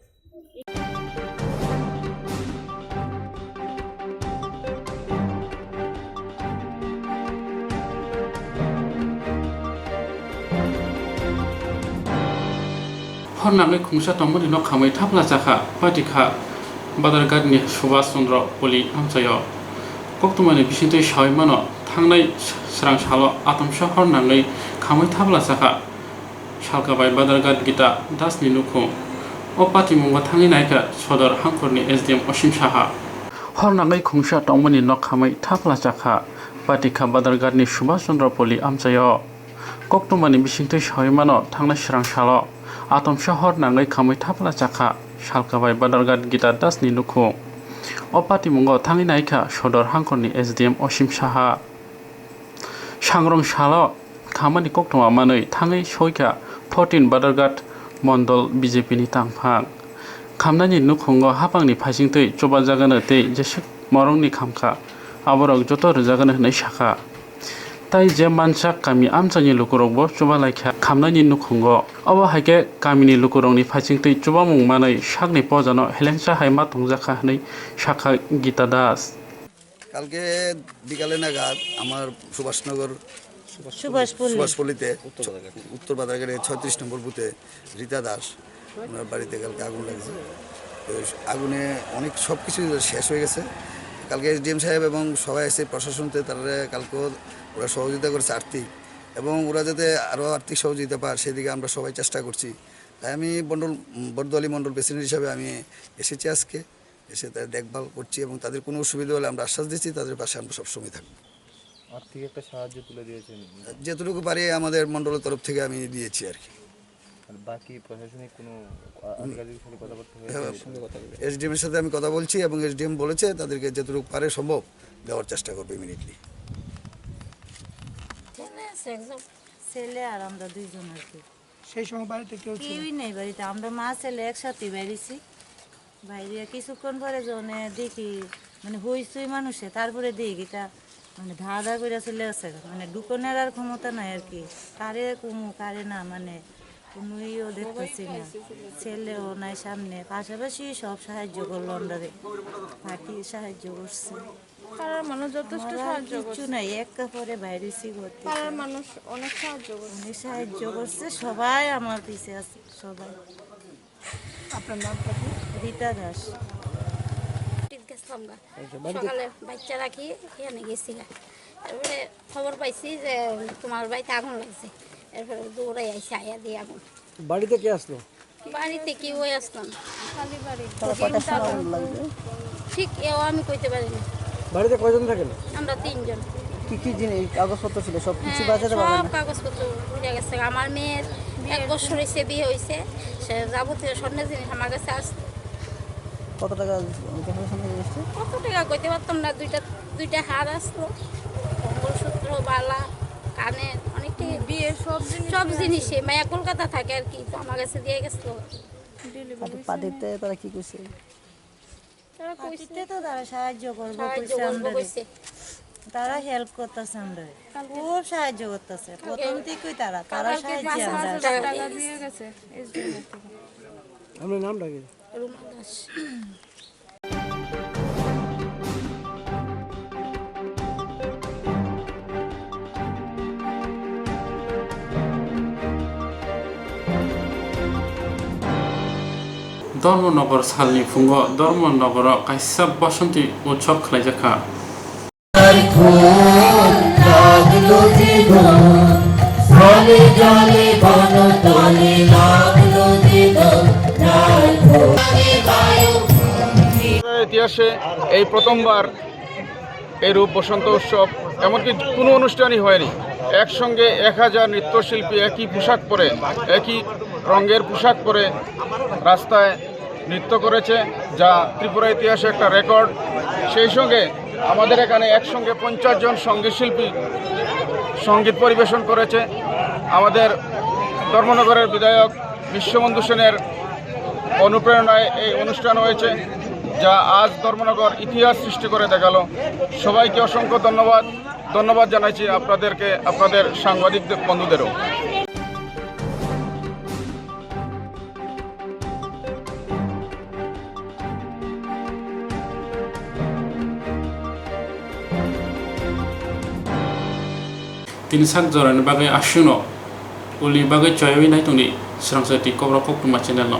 Hor nangwi khungsa tongmani nok khamwi thapla chakha, patikha Badharghat ni Subhash Chandra Poli amchaio. Koktwmani bisingtwi sawi mano, thangnai srang salo atomsa hor nangwi khamwi thapla chakha. Salkabai Badharghat Gita Das ni nukhung. O patimungo thangwi naikha Sodor Hangkhor ni S D M Osim Saha. Hor nangwi khungsa tongmani nok khamwi thapla chakha, patikha Badharghat ni Subhash Chandra Poli amchaio. Koktwmani bisingtwi sawi mano, thangnai srang salo atomsa hor nangwi khamwi thapla chakha Salkabai Badharghat Gita Das ni nukhung. O patimungo thangwi naikha Sodor Hangkhor ni S D M Osim Saha. Sangrong salo khamani koktwma manwi thangwi soikha fourteen Badharghat Mondol B J P ni tangphang. Khamnani nukhungo hapangni phaisingtwi chubajagano tei jeswk morongni khamkha, aborok joto rwjagano hwnwi sakha. Tai je mansak kami amchaini lukurokbo chubalaikha khamnani nukhungo. Obo hai khe kamini lukurokni phaisingtwi chubamung manwi sakni pojano helengsa hai ma tongjakha hwnwi sakha Gita Das. কালকে বিকালে নাগাদ আমার সুভাষনগর, সুভাষপল্লী। সুভাষপল্লীতে উত্তর বাজারঘাটে ছয়ত্রিশ নম্বর বুথে রীতা দাস, ওনার বাড়িতে কালকে আগুন লাগছে। তো আগুনে অনেক সব কিছু শেষ হয়ে গেছে। কালকে এসডিএম সাহেব এবং সবাই এসে প্রশাসনতে তারা কালকে ওরা সহযোগিতা করেছে আর্থিক, এবং ওরা যাতে আরও আর্থিক সহযোগিতা পায় সেদিকে আমরা সবাই চেষ্টা করছি। তাই আমি মণ্ডল, বরদোয়ালি মণ্ডল প্রেসিডেন্ট হিসাবে আমি এসেছি আজকে। এসে তাদের দেখভাল করছি এবং তাদের কোনো অসুবিধা হলে আমরা আশ্বাস দিচ্ছি, তাদের পাশে আমরা সবসময় থাকবো। আর্থিক একটা সাহায্য তুলে দিয়েছেন? যেটুকু পারি আমাদের মণ্ডলের তরফ থেকে আমি দিয়েছি আর কি। আর বাকি প্রশাসনিক কোনো আ-, আধিকারিকের সাথে কথাবার্তা হয়েছে? হ্যাঁ, এসডিএম এর সাথে আমি কথা বলছি এবং এসডিএম বলেছে তাদেরকে যেটুকু পারে সম্ভব দেওয়ার চেষ্টা করবে ইমিডিয়েটলি। ছেলে আছে একজন। ছেলে আর আমরা দুইজন আর কি। সেই সময় বাড়িতে কেউ ছিল? কেউই নেই বাড়িতে, আমরা মা ছেলে একসাথে বাইরেছি। বাইরে কিছুক্ষণ পরে জনে দেখি, মানে, হইচই মানুষে, তারপরে দেখি তা, মানে, ধা ধা করে চলে আসে, মানে, ঢুকনের আর ক্ষমতা নাই আর কি। কারে কুমু, কারে না, মানে, কোনো ইয়েও দেখতেছি না। ছেলেও নাই সামনে, পাশাপাশি সব সাহায্য করলো আমরারে, পার্টি সাহায্য করছে। পাড়ার মানুষ যথেষ্ট আমার আর সাহায্য কিচ্ছু করছে। নাই, এক কাপড়ে বাইরেছি ঘর থেকে। পাড়ার মানুষ অনেক সাহায্য করছে। অনেক সাহায্য করছে, সবাই আমার পিছে আছে, সবাই। আপনার নামটা কি? রীতা দাস। গেছিলাম গা। আচ্ছা, বাড়িতে সকালে বাচ্চা রাখি এখানে গেছি গা। তারপরে খবর পাইছি যে তোমার বাড়িতে আগুন লাগছে, এরপরে দৌড়াই আইসি, আয়া দিয়ে আগুন। বাড়িতে কে আসলো? বাড়িতে কেউ আসলো না। তারা কয়টার সময় আগুন লাগছে? ঠিক এও আমি কইতে পারি না। বাড়িতে কয়জন থাকেন? আমরা তিনজন। কি কি জিনিস, কাগজপত্র ছিল, সব কিছু হ্যাঁ, বাঁচাতে পারবেন সব না? কাগজপত্র পুড়ে গেছে। আমার মেয়ের এক বিয়ের বছর হয়েছে, বিয়ে হয়েছে, সে যাবতীয় স্বর্ণের জিনিস আমার কাছে আসতো। কত টাকা, কত টাকা সামনে এসছে? কত টাকা কইতে পারতাম না, দুইটা, দুইটা হার আসলো, মঙ্গলসূত্র, বালা, কানের, অনেকটাই। বিয়ের সব জিনিস সব নিয়ে জিনিসে, আসলো। মায়া কলকাতা থাকে আর কি, তো আমার কাছে দিয়ে গেছিল। ডেলিভারি তাদের, হয়েছে তাদের না। তারা কি করছে? তারা কইছে। পার্টিতে তো তারা সাহায্য করবো সাহায্য কইছে করবো আমরারে। কইছে। তারা হেল্প করতেছে আমরারে। কালকে খুব সাহায্য করতেছে। কালকে প্রথম থেকেই তারা, তারা কালকে সাহায্য পাঁচ হাজার আমরা। টাকা দিয়ে গেছে এসডিএম থেকে। আপনার নামটা কি? রুমা Das. Dharmanagar salni phungo Dharmanagaro kaisa Basanti Utsav khlaijakha. ইতিহাসে এই প্রথমবার এই রূপ বসন্ত উৎসব, এমনকি কোনো অনুষ্ঠানই হয়নি। একসঙ্গে এক হাজার নৃত্যশিল্পী একই পোশাক পরে, একই রঙের পোশাক পরে রাস্তায় নৃত্য করেছে, যা ত্রিপুরা ইতিহাসে একটা রেকর্ড। সেই সঙ্গে আমাদের এখানে একসঙ্গে পঞ্চাশ জন সঙ্গীত শিল্পী সঙ্গীত পরিবেশন করেছে। আমাদের ধর্মনগরের বিধায়ক বিশ্ববন্ধু সেনের অনুপ্রেরণায় এই অনুষ্ঠান হয়েছে, যা আজ ধর্মনগর ইতিহাস সৃষ্টি করে দেখালো। সবাইকে অসংখ্য ধন্যবাদ। ধন্যবাদ জানাচ্ছি আপনাদেরকে, আপনাদের সাংবাদিক বন্ধুদেরও। Tini sak jorani bagwi aswkno ulni bagwi choyawi nai tongdi Swrangchati Kokborok Koktwma channel no.